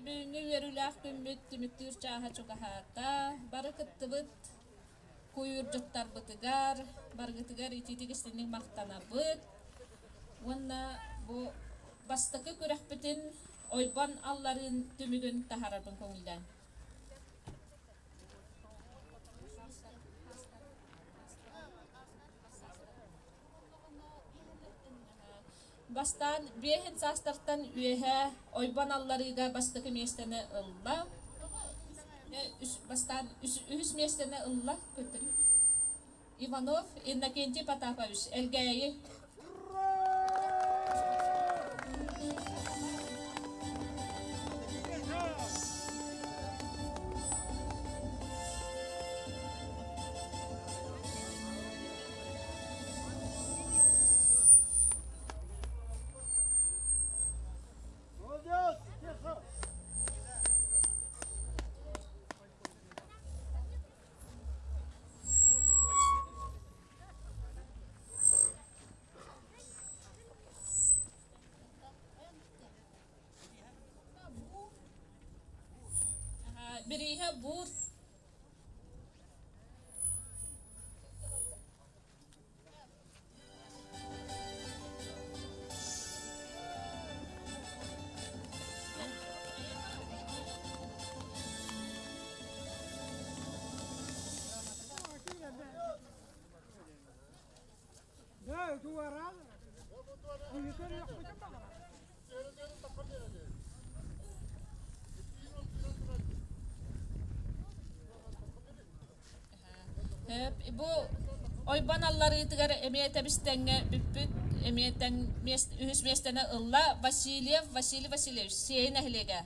Бүгүҥҥү үөрүүлээх күммүт түмүктүүр чааһа чугаһаата. Бары кыттыбыт куйуурдьуттарбытыгар, барыгытыгар итиитик истиҥник махтанабыт. Уонна бу бастакы күрэхпитин ойбон алларыын түмүгүн таһаарарбын көҥүллээн. Бастаан биэһин саастартан үөһэ ойбон алларыыга бастакы миэстэни ылла. Бастаан үһүс миэстэни ылла көтөрү. Иванов Иннокентий Потапович, Элгээйи. Бирииһэ буур Бу ойбон алларыытыгар эмиэ тэбис-тэҥҥэ бүппүт, эмиэ тэҥ үһүс миэстэни ылла Васильев Василий Васильевич, Сиэйи нэһилиэгэ.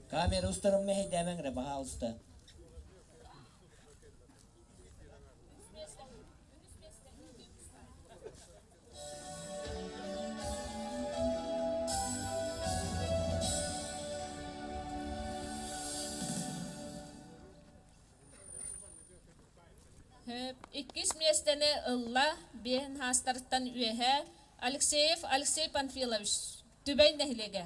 Камера устарым мэһэйдээмэҥ эрэ, баһаалыста. Иккис миэстэни ылла биэһин хаастарыттан үөһэ Алексеев Алексей Панфилович, Түбэй нэһилиэгэ.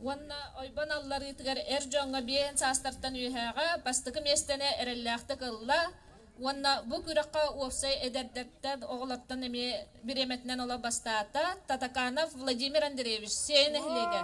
Уонна ойбон алларыытыгар эр дьоҥҥо биэһин саастартан үөһээҕэ бастакы миэстэни эрэллээхтик ылла уонна бу күрэххэ уопсай эдэрдэртэн, оҕолортон эмиэ бириэмэтинэн олох бастаата Татаканов Владимир Андреевич, Сиэйэ нэһилиэгэ.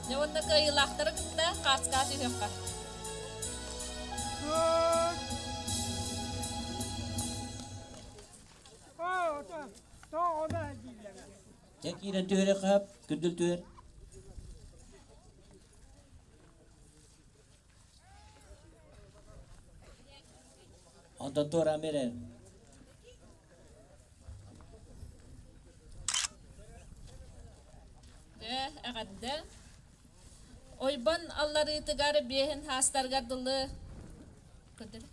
Дьэ уонна кыайыылаахтары кытта хааскаа түһүөххэ. Дьэ киирэн түһэрэ хаап, күндүл түһэр. Онтон туораан биэрэр. Дьэ, эҕэрдэ. Ойбон алларыытыгар биэһин хаастарыгар дылы көрдөрө.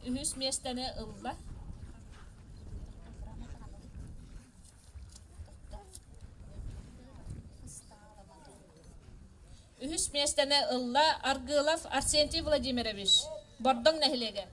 Үһүс миэстэни ылла. Үһүс миэстэни ылла Аргылов Арсентий Владимирович, Бордоҥ нэһилиэгэ.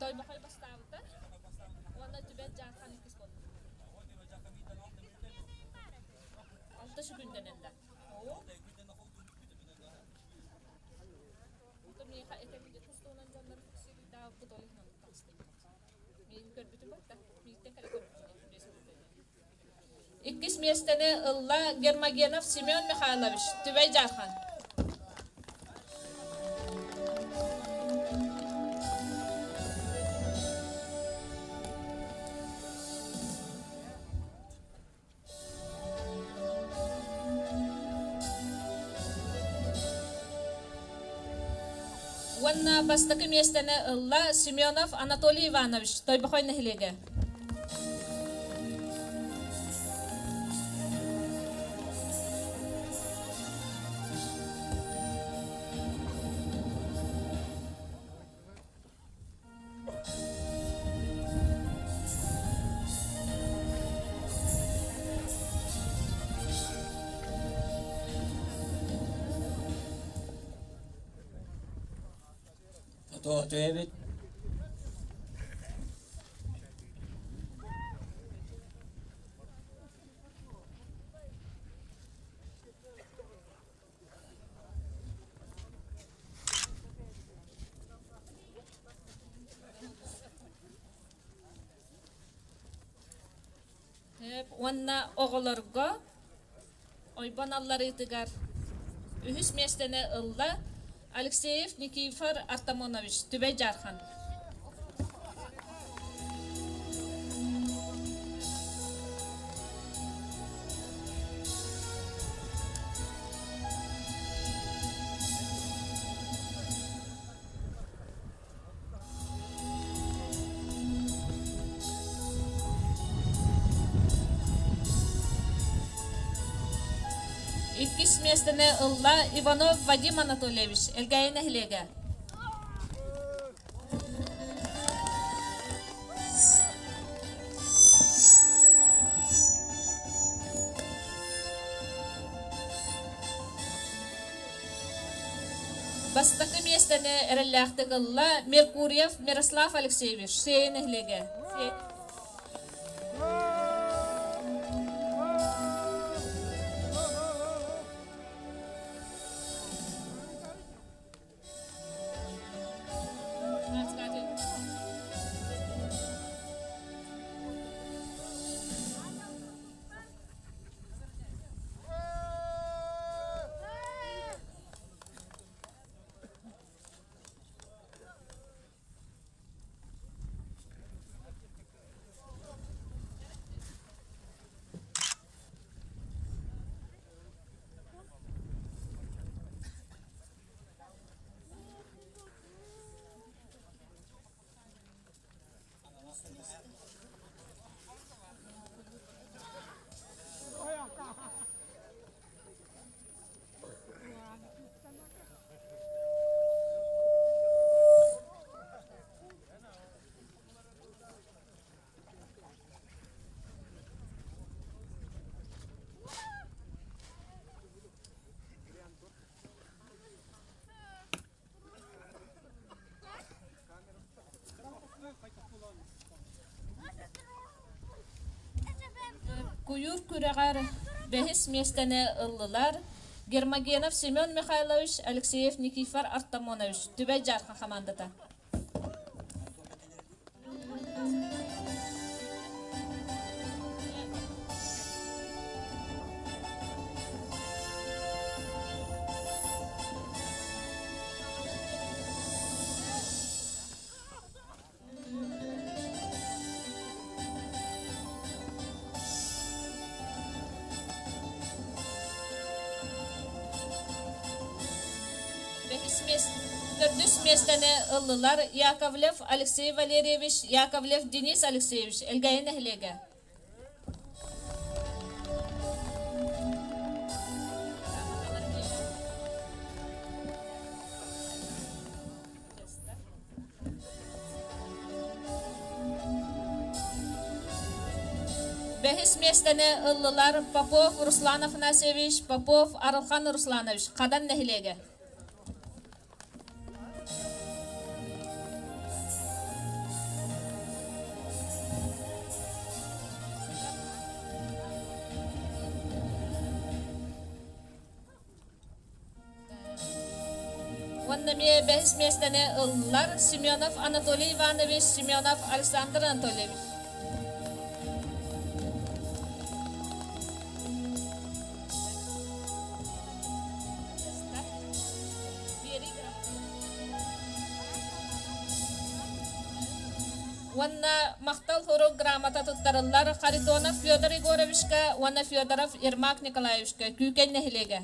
Тойбохой бастаабыта уонна Түбэт Дьаархан иккис буолла. Алта сүгүндэнэллэр. Миэхэ этэммит тустуунан дьоннор сүгүрдаабыт ол иһин оннук таҕыстым. Мин көрбүтүм батта. Мииттэн кэлэ көрбүтүм. Иккис миэстэни ылла Гермогенов Семен Михайлович, Түбэй Дьаархан. Уонна бастакы миэстэни ылла Семенов Анатолий Иванович, Тойбохой нэһилиэгэ. Отоотуэбит. Уонна оҕолорго ойбон алларыытыгар үһүс миэстэни ылла Алексеев Никифор Артамонович, Түбэй Дьаархан. Иккис миэстэни ылла Иванов Вадим Анатольевич, Элгээйи нэһилиэгэ. Бастакы миэстэни эрэллээхтик ылла Меркурьев Мирослав Алексеевич, Сиэйэ нэһилиэгэ. Куйуур күрэҕэр бэһис миэстэни ыллылар Гермогенов Семен Михайлович, Алексеев Никифор Артамонович, Түбэй Дьаархан хамаандата. Төрдүс миэстэни ыллылар Яковлев Алексей Валерьевич, Яковлев Денис Алексеевич, Элгээйи нэһилиэгэ. Бэһис миэстэни ыллылар Попов Руслан Афанасьевич, Попов Арылхан Русланович, Хадан нэһилиэгэ. Уонна эмиэ бэһис миэстэни ыллар Семенов Анатолий Иванович, Семенов Александр Анатольевич. Уонна махтал сурук грамота туттарыллар Харитонов Федор Егоровичка уонна Федоров Ермак Николаевичка Күүкэй нэһилиэгэ.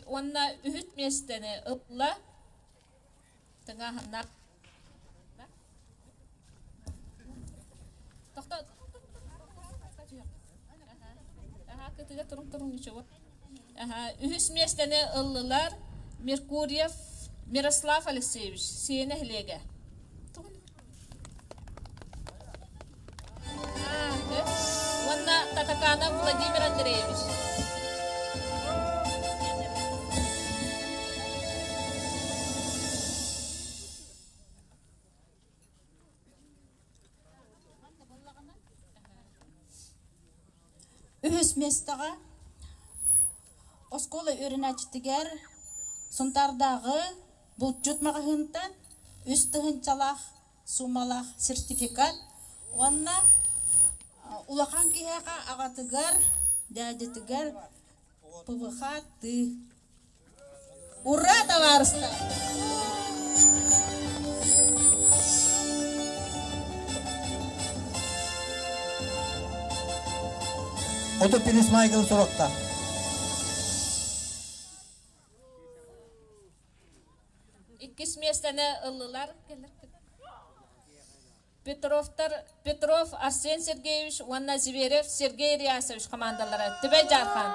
Уонна үһүт миэстэни ылла тыҥааһыннаах Үһүс миэстэни ыллылар Меркурьев Мирослав Алексеевич, Сиэ нэһилиэгэ. Уонна Татаканов Владимир Андреевич. Үһүс миэстэҕэ оскуола үөрэнээччитигэр Сунтаардааҕы булчут маҕаһыынтан үс тыһыынчалаах суумалаах сертификат уонна улахан киһиэхэ аҕатыгар, дядятыгар ПВХ тыы. Ура, табаарыстар! Ото Пилис Майкл сурукта. Иккис миэстэни ыллылар. Петровтар Петров Арсен Сергеевич уонна Зверев Сергей Ильясович командалара. Түбэй Дьаархан.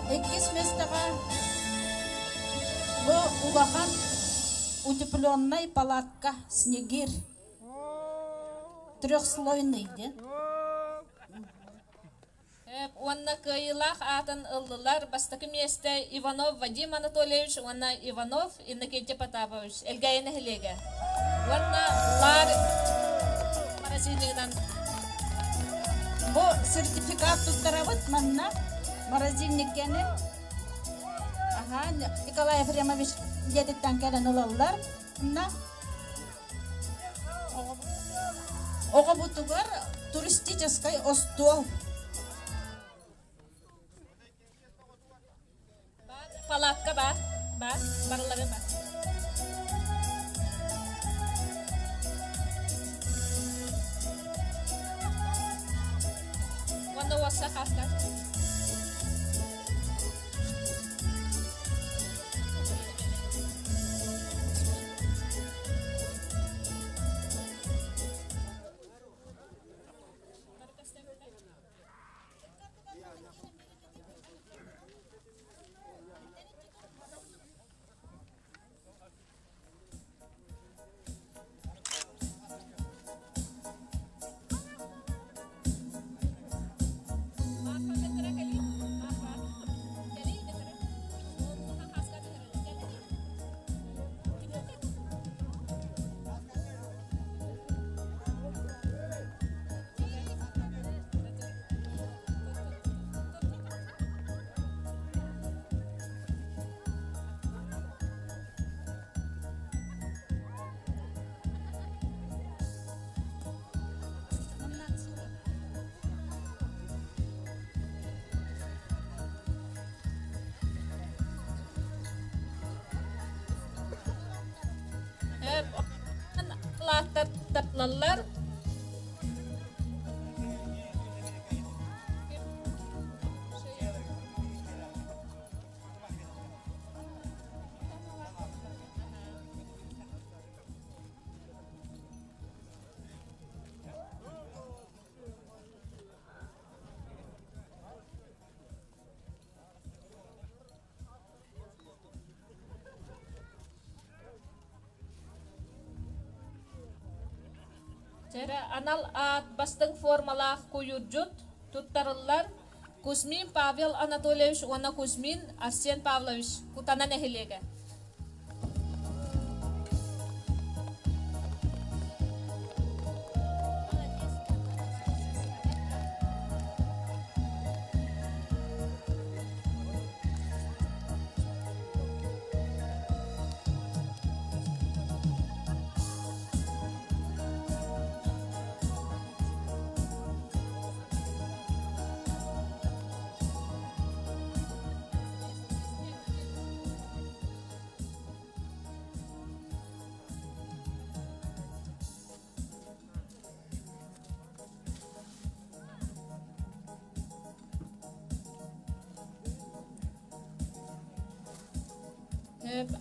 Иккис миэстэҕэ бу улахан утепленнай палатка снегирь трехслойный диэн. Уонна кыайыылаах аатын ыллылар бастакы миэстэ Иванов Вадим Анатольевич уонна Иванов Иннокентий Потапович Элгээйи нэһилиэгэ. Уонна лаар морозильнигынан Бу сертификат туттарабыт манна морозильниккени Аха, Николай Ефремович дьиэтиттэн кэлэн ылаллар. Мына Оҕобутугар туристическай остуол. Палатка баар, баар, барылары бар. Уонна уоssa хаска. ааттар тарлаллар. Чэрэ анал аат бастыҥ формалаах куйуурдьут туттарыллар Кузьмин Павел Анатольевич уонна Кузьмин Арсен Павлович Кутана нэһилиэгэ.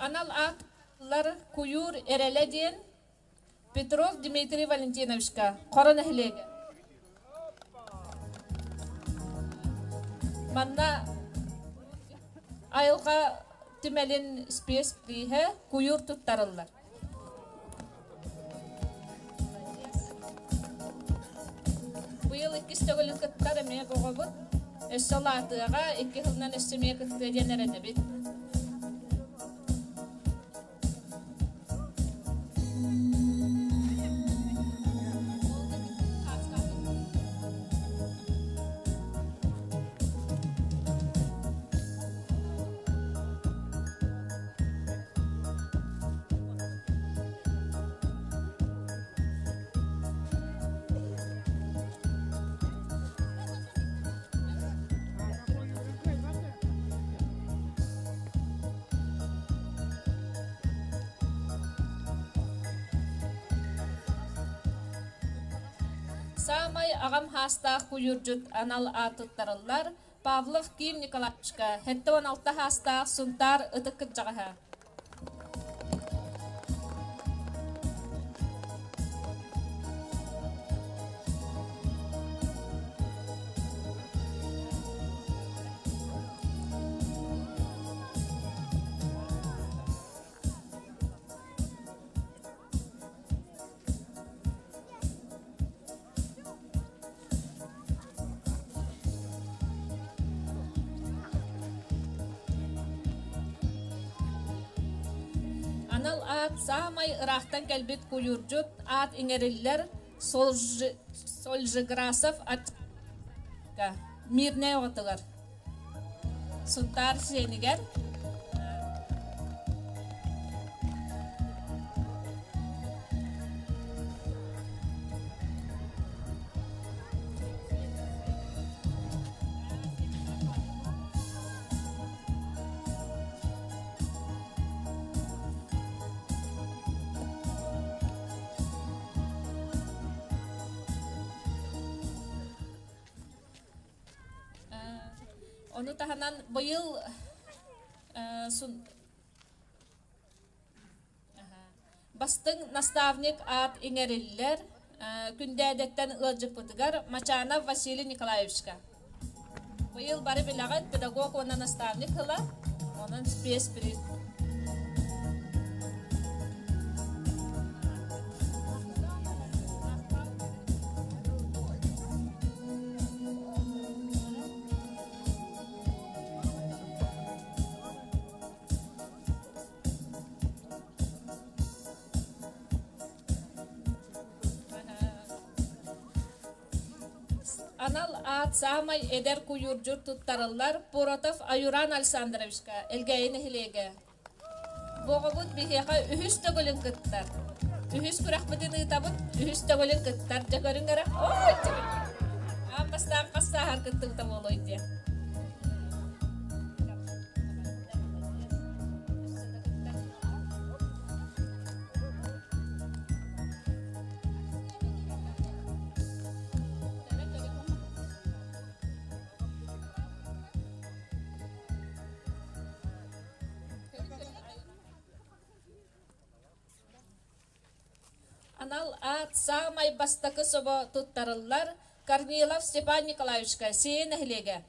Анал ааттар Куйуур эрэлэ диэн Петров Дмитрий Валентиновичка Хоро нэһилиэгэ. Манна айылҕа түмэлин спецприиһэ куйуур туттарыллар. Быйыл иккис төгүлүн кыттар эмиэ оҕобут. Өссө улаатыаҕа, икки сылынан өссө эмиэ кыттыа диэн эрэнэбит. Саамай аҕам хаастаах куйуурдьут анал аат туттарыллар Павлов Ким Николаевичка 76 хаастаах Сунтаар ытык кырдьаҕаһа. Анал аат саамай ыраахтан кэлбит куйуурдьут аат иҥэриллэр Сольжеграсов ат Мирнэй оҕотугар Сунтаар сиэнигэр Ону таһынан быйыл бастыҥ наставник аат иҥэриллэр Күндээдэттэн ыалдьыппытыгар Мачанов Василий Николаевичка. Быйыл бары билэҕит педагог уонна наставник ыла, онон спецприз. Анал аат саамай эдэр куйуурдьут туттарыллар Поротов Аюран Александровичка, Элгээйи нэһилиэгэ. Бу оҕобут биһиэхэ үһүс төгүлүн кыттар. Үһүс күрэхпитин ыытабыт, үһүс төгүлүн кыттар. Дьэ көрүҥ эрэ. Ой, Аан бастаан хас сааһар кыттыбыта буолуой диэн. Анал аат саамай бастакы собо туттарыллар Корнилов Степан Николаевичка, Сиэ нэһилиэгэ.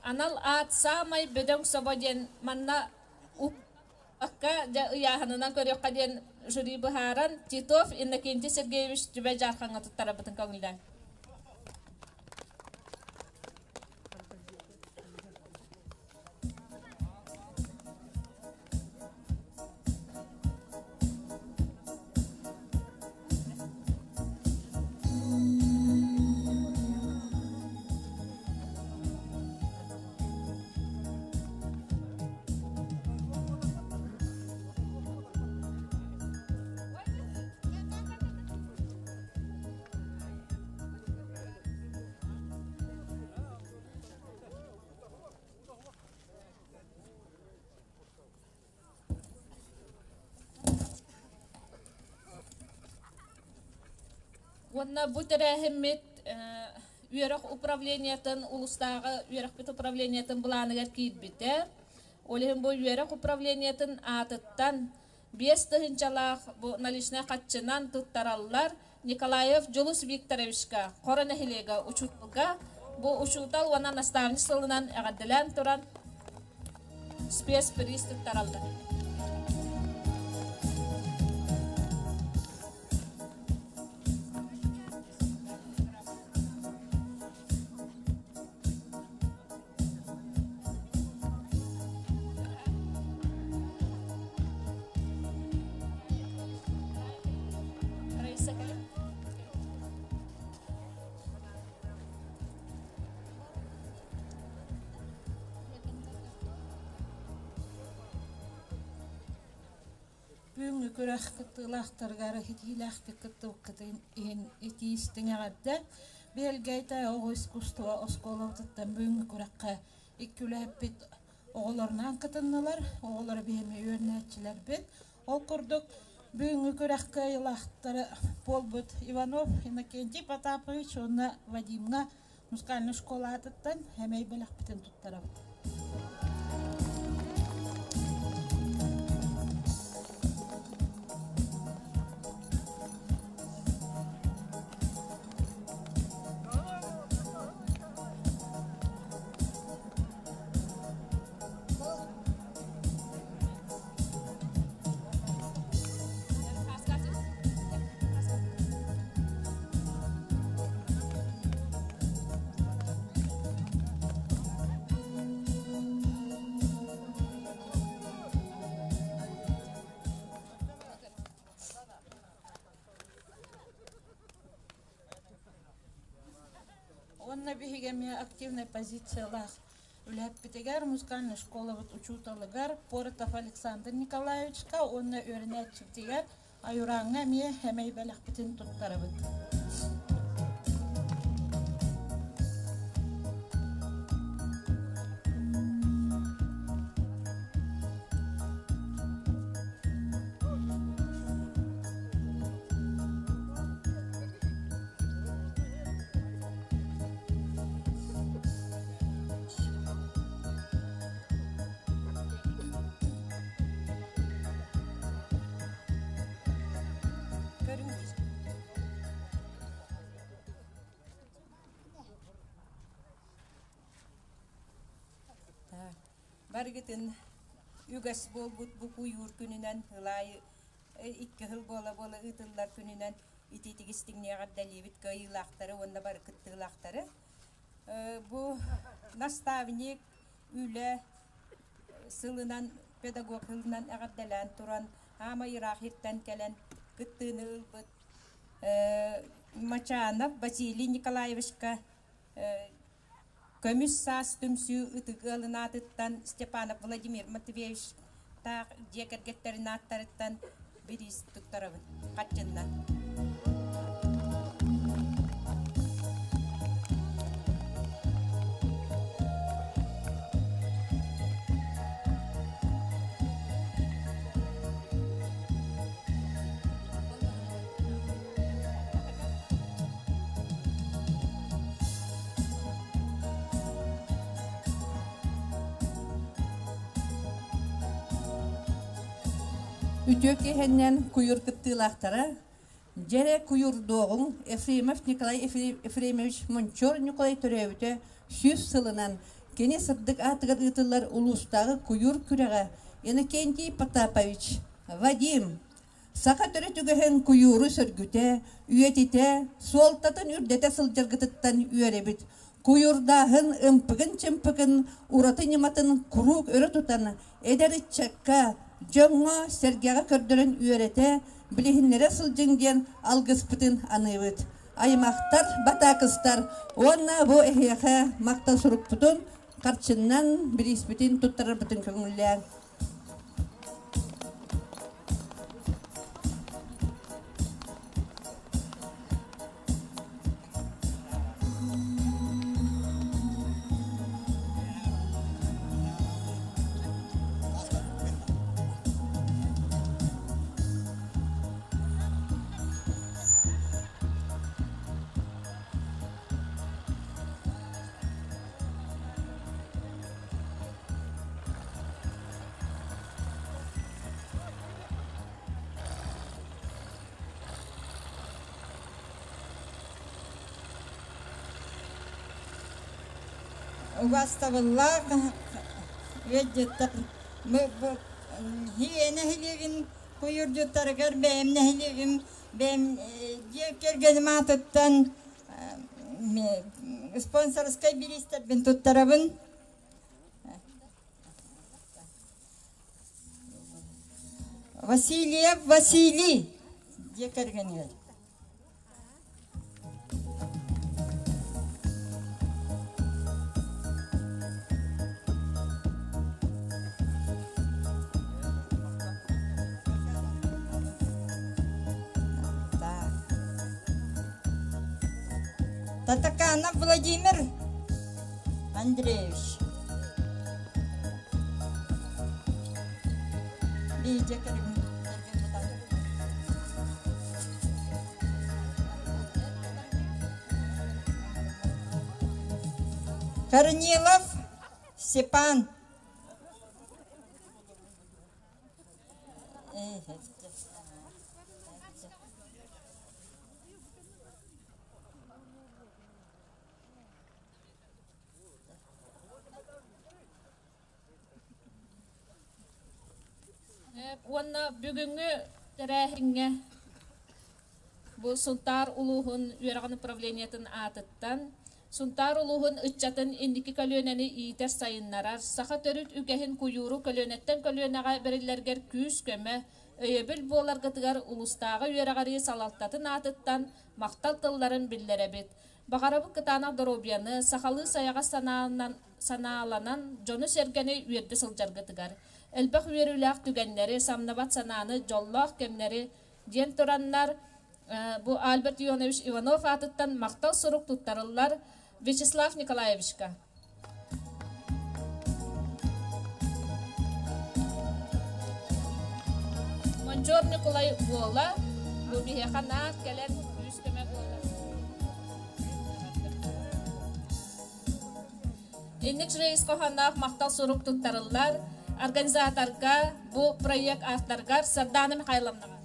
Анал аат саамай бөдөҥ собо диэн манна укка дьэ ыйааһынынан көрүөххэ диэн жюри быһааран Титов Иннокентий Сергеевич Түбэ Дьаархаҥҥа туттарабытын көҥүллээн. Уонна бу тэрээһиммит үөрэх управлениетын улуустааҕы үөрэхпит управлениетын былааныгар киирбитэ. Ол иһин бу үөрэх управлениетын аатыттан 5000-лаах бу наличнай хаччынан туттараллар Николаев Дьулус Викторовичка, Хоро нэһилиэгэ учууталга бу учуутал уонна наставник сылынан эҕэрдэлээн туран спецприз туттараллар. Бүгүҥҥү күрэх кыттыылаахтарыгар итиилээхтик кыттыбыккытын иһин итии истиҥ эҕэрдэ. Биһэлгэйтэ оҕо искусство оскуолабытыттан бүгүҥҥү күрэххэ икки үлэһиппит оҕолорунаан кытыннылар. Оҕолоро биһиэми үөрэнээччилэрбит. Ол курдук бүгүҥҥү күрэх кыайыылаахтара буолбут Иванов Иннокентий Потапович уонна Вадимҥа музыкальнай школа аатыттан эмэй бэлэхпитин туттарабыт. Уонна биһиги эмиэ активнай позициялаах Үлэһиппитигэр музыкальнай школабыт учууталыгар Поротов Александр Николаевичка уонна үөрэнээччибитигэр Аюраҥҥа эмиэ эмэй бэлэхпитин туттарабыт. Барыгытын үгэс буолбут бу куйуур күнүнэн ылаайы икки сыл буола-буола ыытыллар күнүнэн итиитик истиҥниэҕэр эҕэрдэлиибит кыайыылаахтары уонна бары кыттыылаахтары. Бу наставник үлэ сылынан педагог сылынан эҕэрдэлээн туран аама ыраах иртэн кэлэн кыттыыны ылбыт Мачанов Василий Николаевичка Көмүс саас түмсүү ытык ыалын аатыттан Степанов Владимир Матвеевич таах дьиэ кэргэттэрин ааттарыттан бириис туттарабын. Хаччыннан. Үтүө киэһэннэн куйуур кыттыылаахтара Дьэрэ куйуурдуоҕуҥ Ефремов Николай Ефремович Мончуор Ньукулай төрөөбүтэ 100 сылынан кини сырдык аатыгар ыытыллар улуустааҕы куйуур күрэҕэ Иннокентий Потапович, Вадим Саха төрүт үгэһин куйууру сөргүтэ, үйэтитэ, суолтатын үрдэтэ сылдьаргытыттан үөрэбит. Куйуурдааһын ымпыгын-чымпыгын ураты ньыматын куруук өрө тутан, эдэр ыччакка, дьоҥҥо-сэргэҕэ көрдөрөн үөрэтэ, билиһиннэрэ сылдьыҥ диэн алгыспытын аныыбыт. Аймахтар, батаакыстар уонна бу эһиэхэ махтал сурукпутун харчыннан бирииспитин туттарарбытын көҥүллээҥ. Убаастабыллаах ыалдьыттар Хиэ нэһилиэгин куйуурдьуттарыгар бэйэм нэһилиэгим бэйэм дьиэ кэргэним аатыттан спонсорскай бириистэрбин туттарабын. Васильев Василий дьиэ кэргэнигэр. Татаканов Владимир Андреевич. Корнилов Степан. Уонна бүгүҥҥү тэрээһиҥҥэ бу Сунтаар улууһун үөрэҕин управлениетын аатыттан Сунтаар улууһун ыччатын инники көлүөнэни иитэр-сайыннарар, саха төрүт үгэһин куйууру көлүөнэттэн көлүөнэҕэ бэриллэргэр күүс-көмө, өйөбүл буоларгытыгар улуустааҕы үөрэҕирии салалтатын аатыттан махтал тылларын биллэрэбит. Баҕарабыт кытаанах доруобуйаны, сахалыы сайаҕас санаанан, санааланан дьону-сэргэни үөрдэ сылдьаргытыгар, элбэх үөрүүлээх түгэннэри, самныбат санааны, дьоллоох кэмнэри диэн тураннар, бу Альберт Ионович Иванов аатыттан махтал сурук туттарыллар Вячеслав Николаевичка. Мончуор Ньукулай уола бу биһиэхэ наар кэлэн күүс-көмө буолар. Инник рейс хоһоонноох махтал сурук туттарыллар организаторга бу проект авторгар Сардана Михайловнаҕа.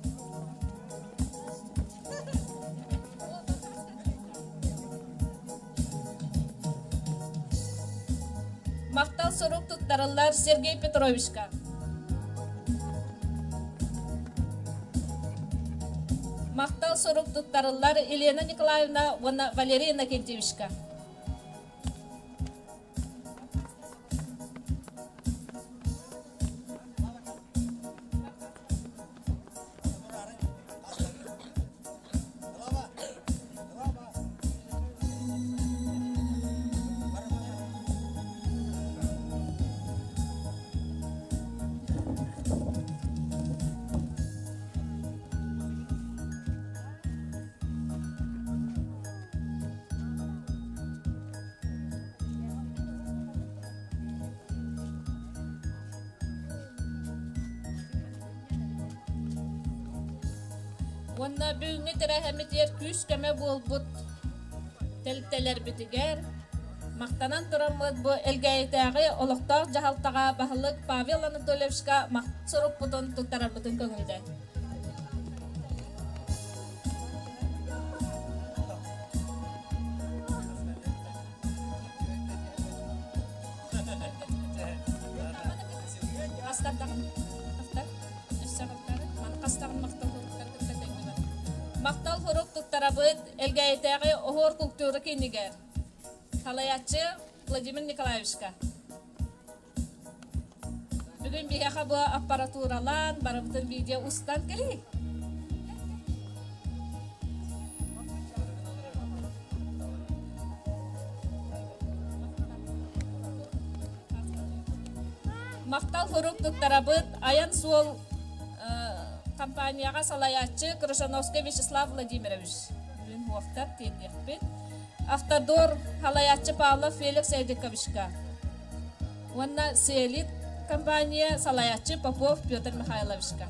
Махтал сурук туттарыллар Сергей Петровичка. Махтал сурук туттарыллар Елена Николаевна уонна Валерий Иннокентьевичка. Уонна бүгүҥҥү тэрээһиммитигэр күүс-көмө буолбут тэрилтэлэрбитигэр. Махтанан тураммыт бу Элгээйитээҕи олохтоох дьаһалтаҕа баһылык Павел Анатольевичка махтал сурукпутун туттарарбытын көҥүллээ. Махтал сурук туттарабыт Элгээйитээҕи Оһуор култуура киинигэр. Салайааччы Владимир Николаевичка. Бүгүн биһиэхэ бу аппаратуралаан, барыбытын видео устан кэлий. Махтал сурук туттарабыт Айан суол компанияҕа салайааччы Крыжановскай Вячеслав Владимирович. Бүгүн уохтар тиэрдиэхпит. Автодор салайааччы Павлов Феликс Эдиковичка уонна Селит компания салайааччы Попов Петр Михайловичка.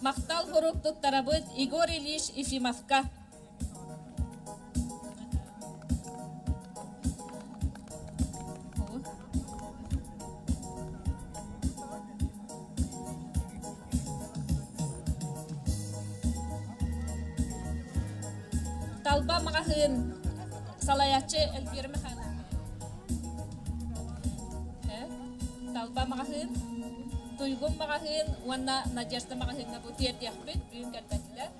Махтал хорук туттарабыт Егор Ильич Ефимовка. Талба маҕаһыын салайааччы Эльвира Михайловна. Талба маҕаһыын, Туйгун маҕаһыын уонна Надежда маҕаһыыҥҥа бу тиэрдиэхпит бүгүн кэлбэтилэр.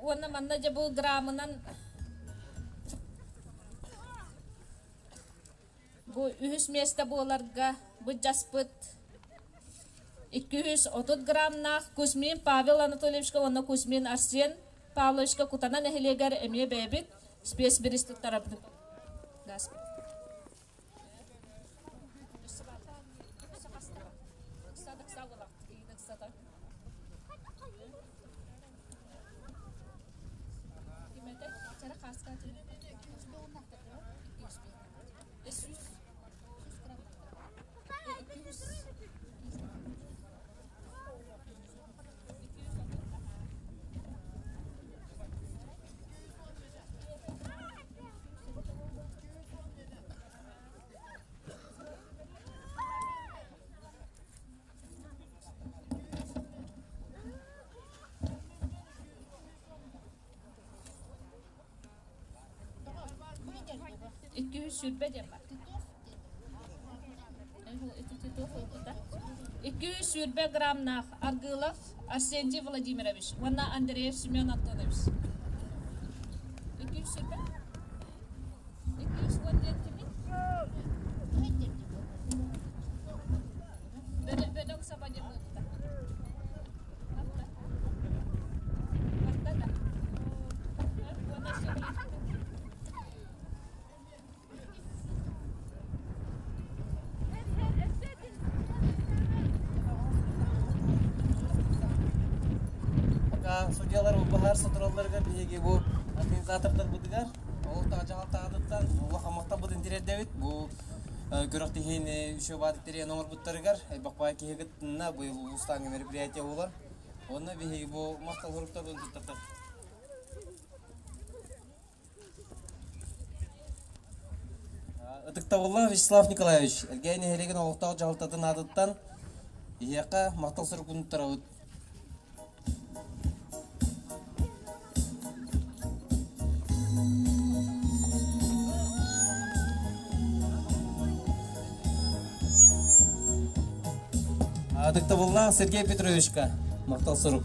Уонна манна дьэ бу грамынан бу үһүс миэстэ буоларга быдьаспыт 230 грамнаах Кузьмин Павел Анатольевичка уонна Кузьмин Арсен Павловичка Кутана нэһилиэгэр эмиэ бэйэбит спецбириз туттарабыт. 220 диэн бар. 220 граммнаах Аргылов Арсентий Владимирович уонна Андреев Семен Антонович. 220 210 диэн кимий? Бөдөҥ саба диэн буолбута. Барда да. Уонна Пока судьялар баһаар сотуралларыгар биһиги бу организатордарбытыгар ол дьаһалтаҕытыттан улахан махталбытын тириэрдэбит. Бу күрэхтэһиини үчүгэй баатык тэрийэн оҥорбуттарыгар элбэх киһи кытынна быйыл улуустааҥы мероприятие буолар. Онно биһиги бу махтал суруктарбытын туттартар. Ытыктабыллаах Вячеслав Николаевич, Элгээйи нэһилиэгин олохтоох дьаһалтатын аатыттан эһиэхэ махтал суругун туттарабыт. Ытыктабыллаах Сергей Петровичка махтал сурук.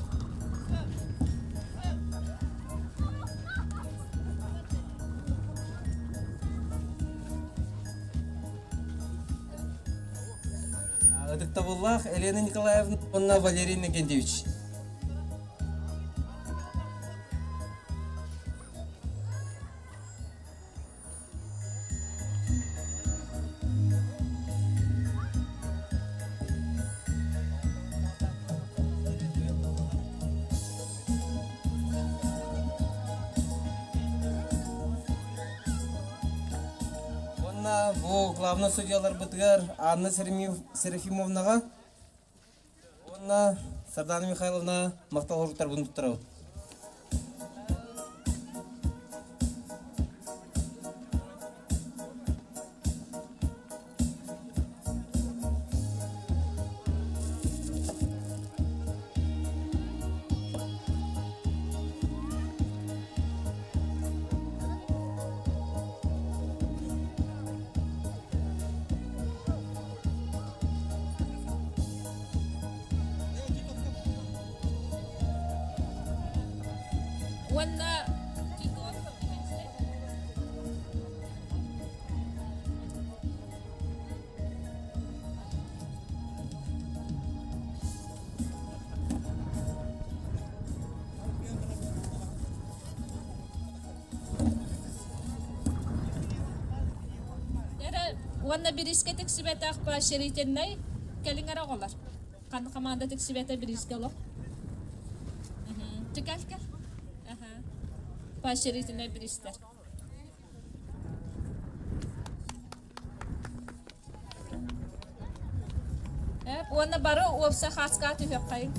Кыайыылаах Елена Николаевна уонна Валерий Иннокентьевич. Уонна бу главный судьяларбытыгар Анна Серафимовнаҕа уонна Сардана Михайловна махтал хоруктарбын туттарабыт. Уонна Уонна бириискэ тиксибэтэх поощрительнай кэлиҥ эрэ оҕолор. Ханна команда тиксибэтэ бириискэ олох. Түкэл кэл. Поощрительнай бириистэр. Уонна бары уопса хааска түһүөххэйиҥ.